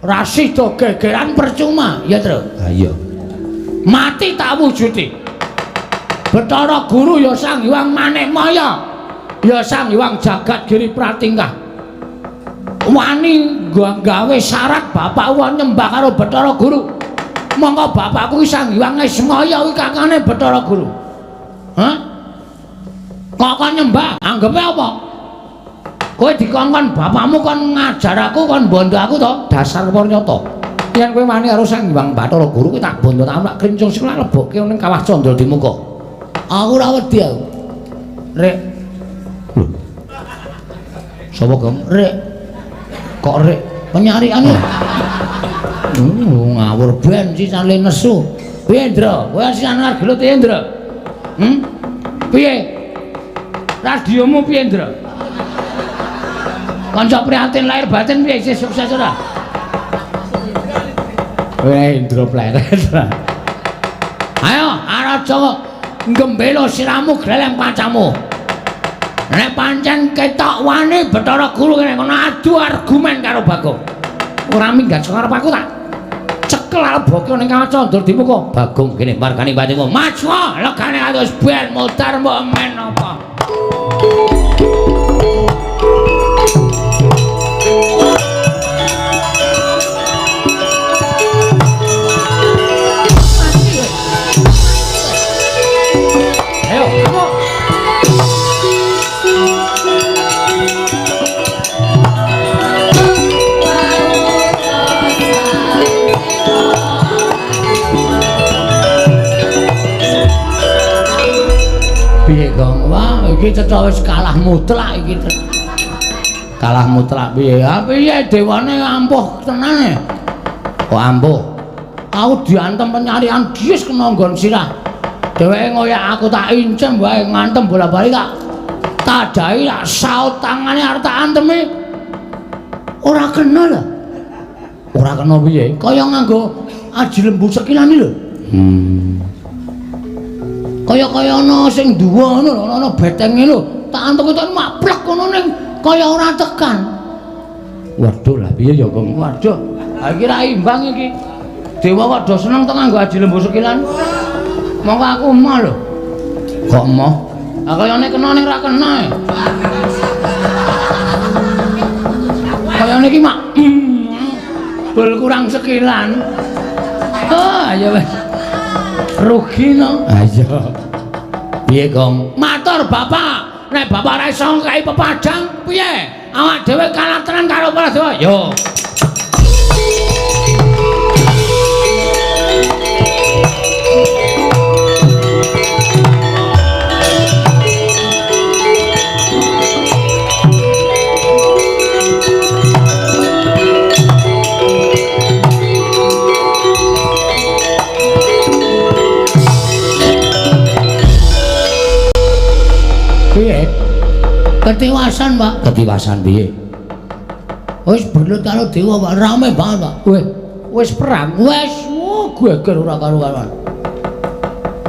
Ra sida gegeran percuma, ya, Tru? Ha iya. Mati tak wujudi. Bathara Guru ya Sang Hyang Manikmaya. Ya Sang Hyang Jagat Giri Pratingkah. Wani gawe syarat bapak wa nyembah karo Bathara Guru. Monggo bapakku ki Sang Hyang Ismaya kuwi kakane Bathara Guru. Hah? Kok kon nyembah? Anggepe apa? Kowe dikongkon bapakmu kon ngajar aku, kon bondo aku to? Dasar pernyata. Yen kowe wani karo Sang Hyang Bathara Guru kuwi tak bondo tak krincung sing lebokke ning kawah Candra di muka. Aku ora wedi aku. Rek. Lho. Sapa, Gong? Rek. Kok rek? Penyarikan lho. Ngawur ben sisane nesu. Piye, Ndra? Kowe sisane arep gelut piye, Ndra? Piye? Radiomu piye, Ndra? Kanca prihatin lahir batin piye isih sukses ora? Weh, Indra pleret. Ayo, araja nggembelo siramu gleleng pacamu. Nek pancen ketok wani Bathara Guru kene kono adu argumen karo Bagong. Ora minggat saka arep aku tak cekel leboke ning kawah Candra di muka. Bagong kene margane batimu. Maju legane atus ben modar mbok men apa. Ayo, kamu. Piye, Gong? Wah, iki cetha wis kalah mutlak iki. Kalah mutlak piye? Ha piye dewane ampuh tenan e. Kok ampuh? Aku diantem penyarian dies kena nggon sirah. Dheweke ngoyak aku tak incem wae ngantem bola-bali tak tadahi tak saut tangane arep tak antemi. Ora kena lho. Ora kena piye? Kaya nganggo aji lembu sekilane lho. Kaya-kaya ana sing duwa ngono lho, ana betenge lho. Tak antuk itu maplek ngono ning kaya ora tekan. Waduh, lah piye ya, Gong? Waduh, ha iki ra imbang iki. Dewa kok do seneng to nganggo aji lembu sekilan. Monggo aku emoh lho. Kok emoh? Ha kayane kena ning ra kena e. Kayane iki mak bol kurang sekilan. Oh, ya wis. Rugi no. Ayo. Piye, Gong? Matur Bapak. Nek Bapak ora iso ngkai pepadang, piye? Awak dhewe kalah tenan karo para dewa. Yo. Piye? Ketiwasan, Pak. Ketiwasan piye? Wis berlut karo dewa, Pak. Rame banget, Pak. Weh, wis perang. Wis, oh, geger ora karu-karuan.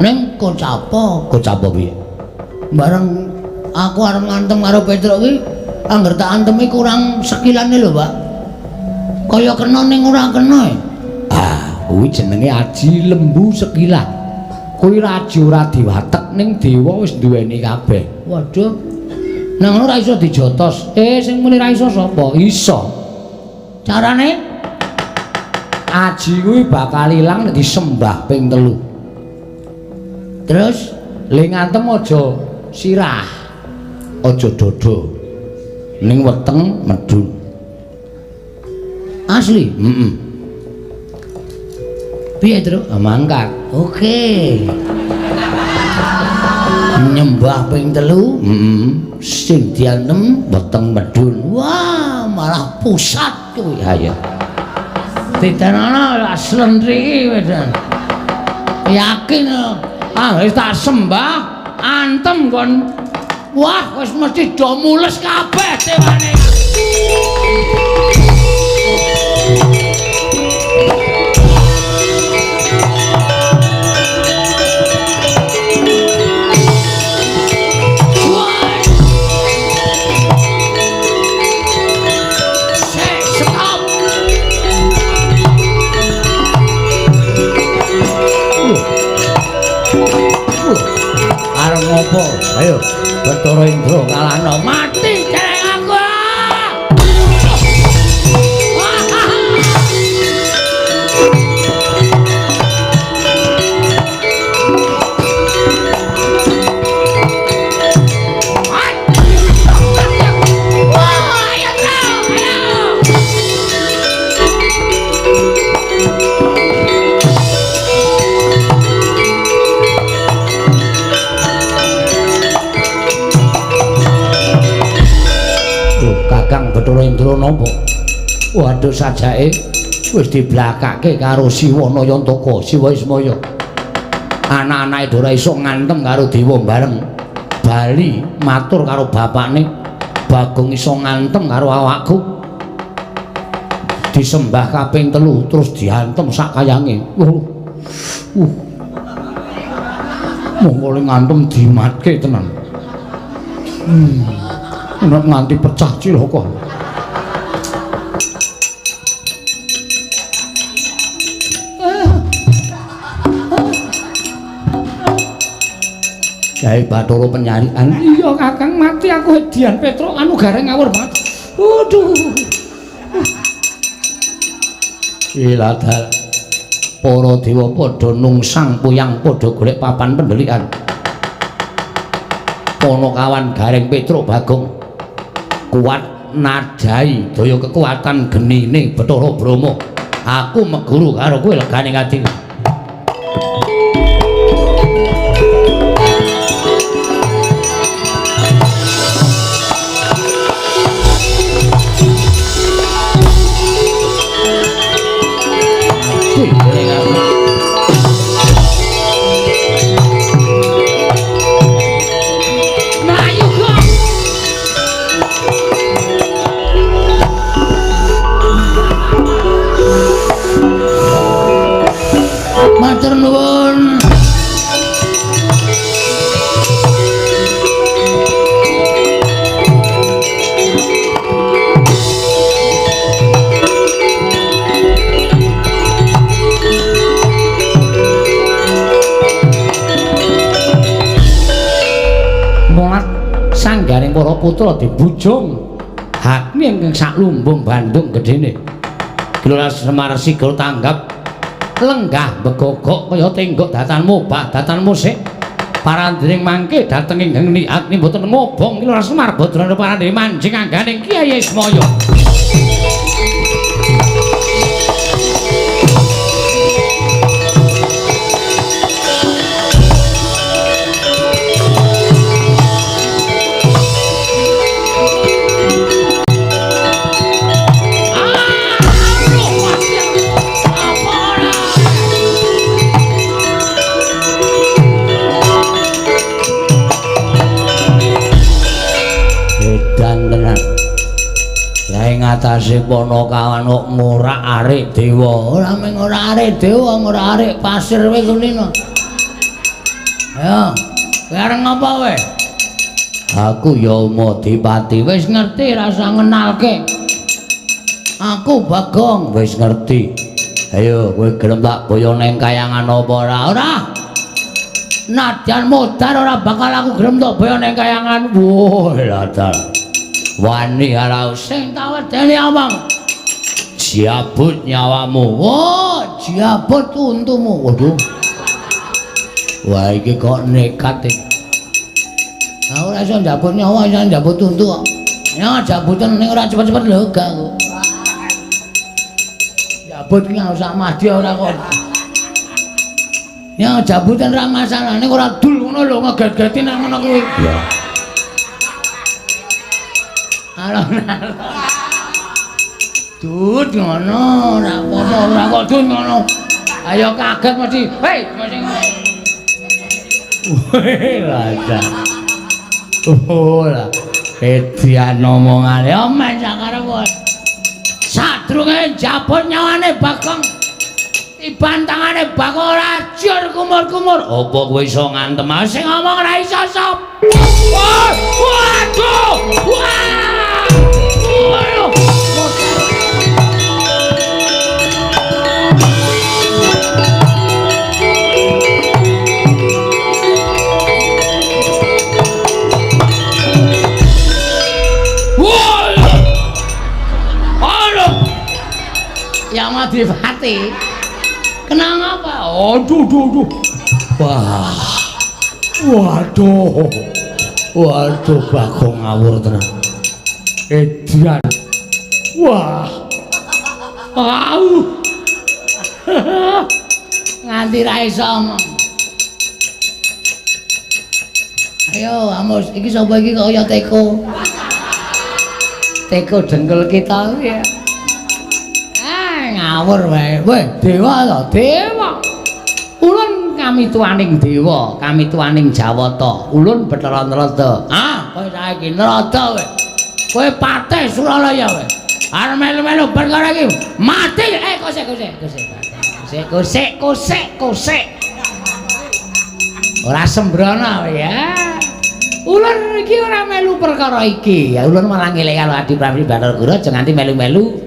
Ning kocapa? Kocapa piye? Bareng aku arep ngantem karo Petruk ki, angger tak antemi kurang sekilane lho, Pak. Kaya kena ning ora kena. Ah, kuwi jenenge aji lembu sekilan. Kuwi aji ora diwatek ning dewa wis duweni kabeh. Waduh. Nang ngono ora iso dijotos. Sing muni ra iso sapa? Iso. Carane aji kuwi bakal ilang nek disembah ping 3. Terus le ngantem aja sirah. Aja dada. Ning weteng medun. Asli? Heeh. Piye, Truk? Mangkat. Oke. Nyembah ping 3, sing diantem weteng medun. Wah, malah pusat kuwi. Ha ya. Ditenana slentri iki wis. Yakin ah wis tak sembah antem kon. Wah, wis mesti do mules kabeh dewane. Arep ngopo? Ayo, Bathara Indra kalahno mati celeng aku. Kakang Bathara Indra napa? Waduh sajake wis diblakake karo Siwa Nayantaka, Siwa Ismaya. Anak-anake ora iso ngantem karo dewa bareng. Bali matur karo bapakne, Bagong iso ngantem karo awakku. Disembah kaping 3 terus diantem sak kayange. Mung oleh ngantem dimatke tenan. Nek nganti pecah cilaka. Gawe Bathara penyarikan. Iya Kakang, mati aku Dian Petruk anu gareng ngawur banget. Waduh. Iladal. Para dewa padha nungsang puyang padha golek papan pendelikan. Panakawan Gareng Petruk Bagong kuat nadai daya kekuatan genine Bathara Brahma. Aku meguru karo kowe legane ati. Matur nuwun. Molat sanggaring para putra dibujung hakni ingkang saklumbung Bandung gedene. Gelora Semar Sigel tanggap lenggah begogok kaya tenggok datanmu bah datanmu sik parandring mangke dhateng ing geni agni mboten ngobong Ki Lurah Semar Badrana parandring manjing angganing Kyai Ismaya. Atase Panakawan kok ngorak-arik dewa. Ora mung ngorak-arik dewa, ngorak-arik pasir kowe kulino. Ayo, kowe arep ngapa kowe? Aku ya Umadipati, wis ngerti rasa ngenalke. Aku Bagong, wis ngerti. Ayo kowe gelem tak boyo nang kayangan apa ora? Ora. Nadyan modar ora bakal aku gelem tak boyo nang kayangan. Wah, ladal. Wani ora sing tak wedeni awang. Jabut nyawamu. Wah, jabut untumu. Waduh. Wah, iki kok nekat iki. Aku ora iso njabut nyawa, iso njabut untu kok. Ya jabutan ning ora cepet-cepet lho gak aku. Jabut ki sak madya ora kok. Ya jabutan ora masalah, ning ora dul ngono lho ngeget-geti nang ngono kuwi. Ya. Alon-alon. Dut ngono, ora apa-apa, ora kok dut ngono. Ayo kaget mesti. Hei, mesti. Weh, lah. Oh lah. Edian omongane omen sakarep. Sadurunge jabot nyawane Bagong. Tiban tangane Bagong ora jur kumur-kumur. Apa kowe iso ngantem sing ngomong ora iso sop. Waduh! Wah! Waduh! Yang Madripati kena ngapa? Aduh, duh, duh. Wah, waduh, waduh, Bagong ngawur tenan. Edian, wah, au, nganti ra iso omong. Ayo, Amos, iki sapa iki kaya teko? Teko dengkul kita ya. Ngawur wae. Weh, dewa to, dewa. Ulun kami tuaning dewa, kami tuaning Jawata. Ulun Bathara Narada. Ah, kowe saiki Narada kowe. Kowe patih Suralaya kowe. Arep melu-melu perkara iki mati. Eh, kosek kosek kosek. Kosek kosek kosek kosek. Ora sembrono kowe ya. Ulun iki ora melu perkara iki. Ya ulun malah ngelek karo Adi Prawi Bathara Guru aja nganti melu-melu.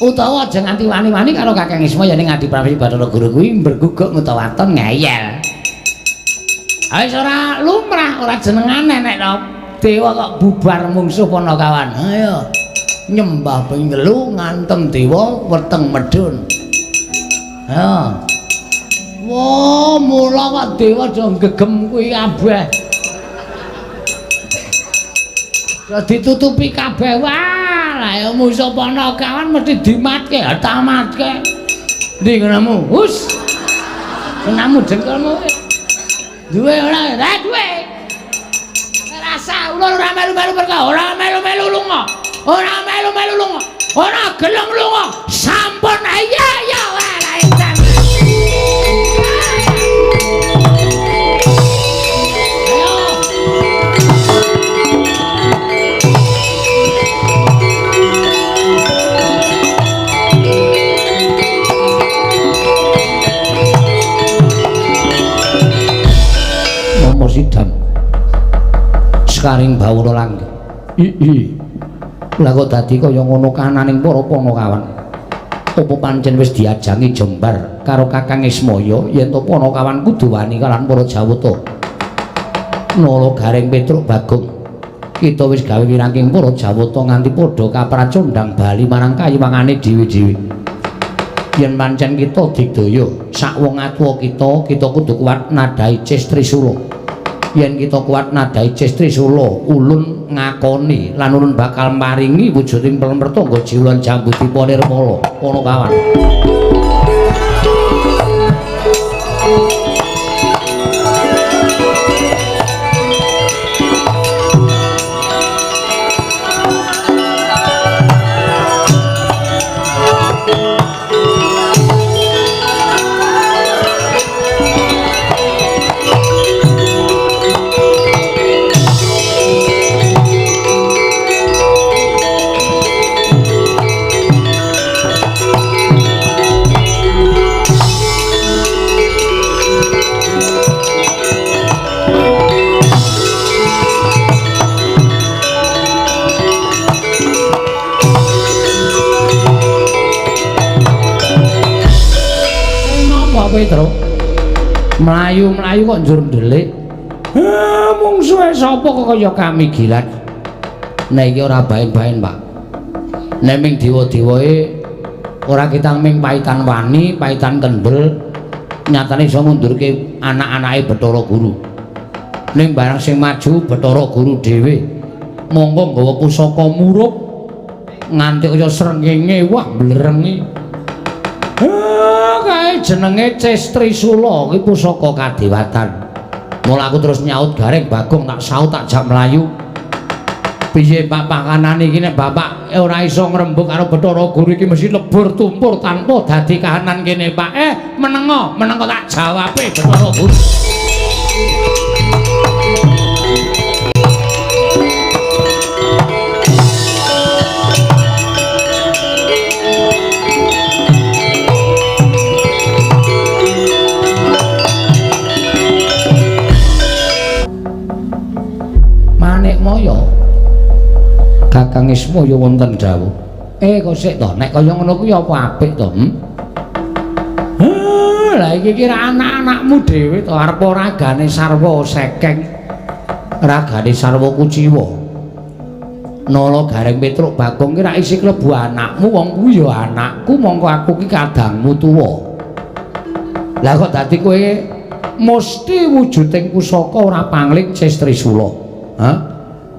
Utawa aja nganti wani-wani karo Kakang Isma yen Adi Prawi Bathara Guru kuwi mberguguk ngutawaton ngeyel. Wis ora lumrah, ora jenengane nek dewa kok bubar mungsuh Panakawan. Ayo nyembah ping telu ngantem dewa weteng medhun. Ha. Wah, mula kok dewa do gegem kuwi kabeh. Do ditutupi kabeh. Wah, lah ya musuh Panakawan mesti dimatke, tamatke. Ndi ngonomu? Hus. Ngonomu dengkulmu. Duwe ora? Lah duwe. Rasa ulun ora melu-melu perkara, ora melu-melu lunga. Ora melu-melu lunga. Ora gelem lunga. Sampun ayo ya wae lah edan. Ayo. Momo sidam sekaring bawura langgeng. Ii. Lah kok dadi kaya ngono kananing para Panakawan. Apa pancen wis diajangi jembar karo Kakang Ismaya yen to Panakawan kudu wani kalawan para Jawata. Nala Gareng Petruk Bagong. Kita wis gawe wirangking para Jawata nganti padha kapracondhang bali marang kayiwangane dhewe-dhewe. Yen pancen kita digdaya sak wong atuwa kita, kita kudu kuat nadhahi Ces Trisula. Yen kita kuat nadhahi Ces Trisula, ulun ngakoni lan ulun bakal maringi wujuding pemertangga jiwa lan jambu dipa nirmala Panakawan. Petruk mlayu-mlayu kok njur ndelik. Mungsuhe sapa kok kaya kami gilat. Nek iki ora baen-baen, Pak. Nek ming dewa-dewae ora ketang ming paitan wani, paitan kendel, nyatane iso ngundurke anak-anake Bathara Guru. Ning barang sing maju Bathara Guru dhewe, monggo nggawa pusaka murup nganti kaya srengenge wah mblerengi. Kae jenenge Ces Trisula kuwi pusaka kadewatan. Mula aku terus nyaut Gareng Bagong tak saut tak jak mlayu. Piye Pak pakanane iki nek bapak ora iso ngrembug karo Bathara Guru iki mesti lebur tumpur tanpa dadi kahanan kene Pak. Menengo, menengo tak jawabe Bathara Guru. Manikmaya Kakang Ismaya wonten dawuh. Kok sik to, nek kaya ngono kuwi apa apik to? Lah iki kira anak-anakmu dhewe to, arep ragane sarwa sekeng, ragane sarwa kuciwa. Nala Gareng Petruk Bagong ki ra isih klebu anakmu, wong kuwi ya anakku, mongko aku ki kadangmu tuwa. Lah kok dadi kowe mesti wujuding pusaka ora pangling Cis Trisula. Hah?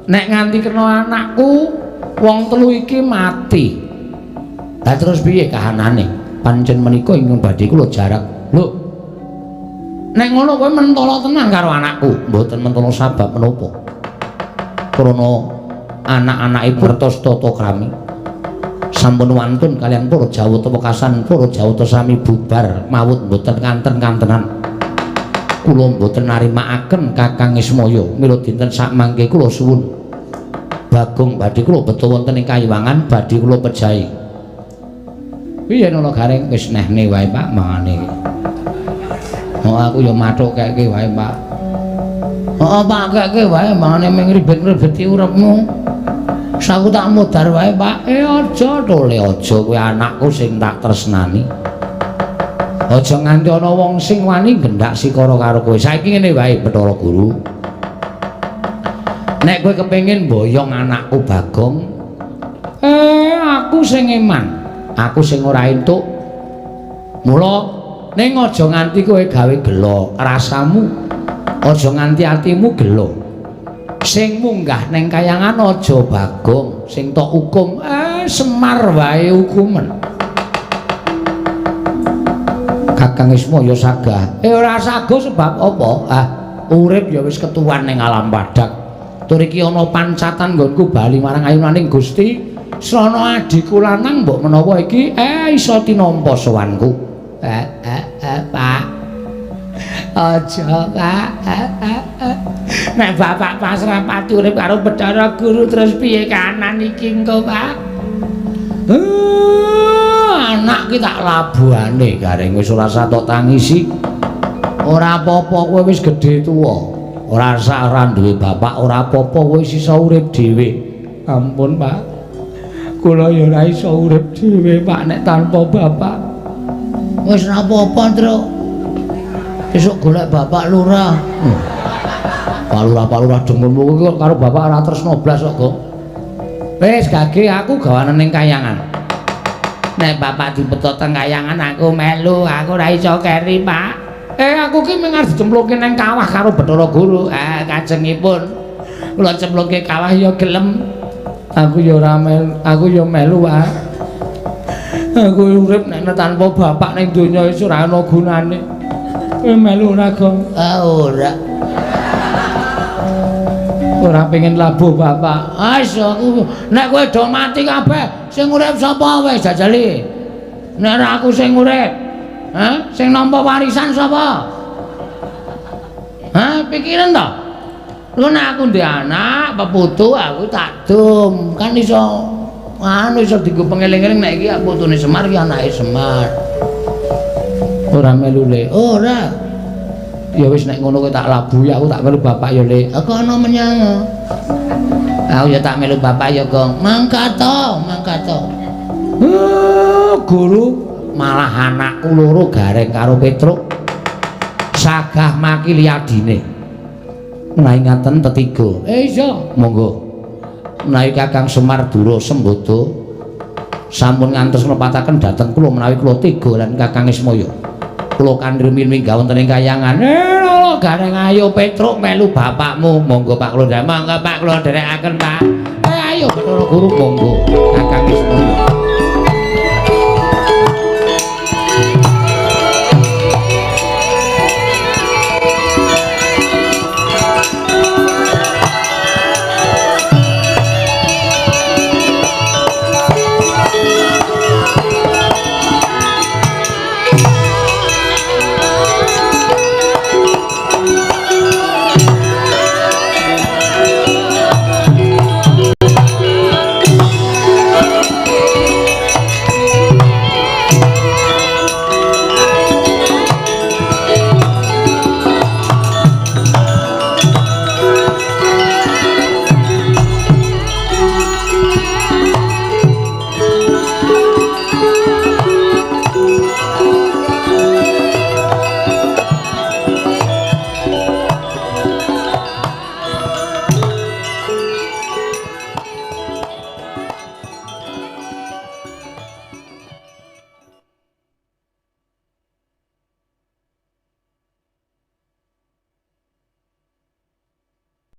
Nek nganti kena anakku wong telu iki mati. Lah terus piye kahanane? Pancen menika ingkang badhe kula jarak. Lho. Nek ngono kowe mentala tenan karo anakku. Mboten mentala sabab menapa. Krana anak-anake ngertos tata krami. Sampun wantun kalian para Jawata wekasan para Jawata sami bubar mawut mboten kanten-kantenan. Kula mboten narimakaken Kakang Ismaya. Mila dinten sakmangke kula suwun Bagong badhe kula beto wonten ing kayiwangan badhe kula pejahi. Piye Nala Gareng wis nehne wae Pak mangane. Oh aku ya mathuk keke wae Pak. Heeh Pak keke wae mangane mung ribet-ribeti uripmu. Aku tak modar wae Pak. Aja tole aja kowe anakku sing tak tresnani. Aja nganti ana wong sing wani gendak sikara karo kowe. Saiki ngene wae Bathara Guru. Nek kowe kepengin mboyong anakku Bagong, aku sing eman, aku sing ora entuk. Mula ning aja nganti kowe gawe gela rasamu, aja nganti atimu gela. Sing munggah ning kayangan aja Bagong, sing tok hukum Semar wae hukumen. Kakang Ismaya sagah. Ora sago sebab apa? Ah, urip ya wis ketuwan ning alam padhang. Tur iki ana pancatan nggonku bali marang ayunaning Gusti. Srana adhiku lanang mbok menawa iki iso tinampa sowanku. Pak. Aja, Pak. Nek bapak pasrah pati urip karo Bathara Guru terus piye kahanan iki engko, Pak? Anak ki tak labuhane Gareng wis ora satok tangisi. Ora apa-apa kowe wis gedhe tuwa. Ora sak ora duwe bapak, ora apa-apa kowe wis iso urip dhewe. Ampun, Pak. Kula ya ora iso urip dhewe, Pak, nek tanpa bapak. Wis ora apa-apa, Truk. Besok golek bapak lurah. Pak lurah, Pak lurah dengkulmu kuwi karo bapak ora tresno blas kok, Gong. Wis gage aku gawanen ning kayangan. Nek bapak dibeto teng kayangan aku melu, aku ora iso keri, Pak. Aku ki mung arep dicemplungke nang kawah karo Bathara Guru. Kajengipun kula cemplungke kawah ya gelem. Aku ya ora melu, aku ya melu, Pak. Aku urip nek tanpa bapak ning donya wis ora ana gunane. Kowe melu ora, Gong? Ora. Ora pengen labuh bapak. Wis aku nek kowe do mati kabeh, sing urip sapa wis jajali. Nek ora aku sing urip. Hah? Sing nampa warisan sapa? Hah, pikiran to? Lho nek aku ndek anak, peputu aku tak dum. Kan iso anu iso dienggo pengeling-eling nek iki putune Semar iki anake Semar. Ora melu le. Ora. Ya wis nek ngono kowe tak labuhi aku tak melu bapak ya le. Aku ana menyang. Aku ya tak melu bapak ya, Gong. Mangkat to, mangkat to. Guru malah anakku loro Gareng karo Petruk sagah makili adine. Menawi ngaten tetiga. Iya, monggo. Menawi Kakang Semar Dura Sembada sampun ngantos nglepataken dhateng kula menawi kula tega lan Kakang Ismaya. Kula kandri minggah wonten ing kayangan. Lho Gareng ayo Petruk melu bapakmu. Monggo Pak kula nderek. Monggo Pak kula nderekaken Pak. Ayo Bathara Guru monggo.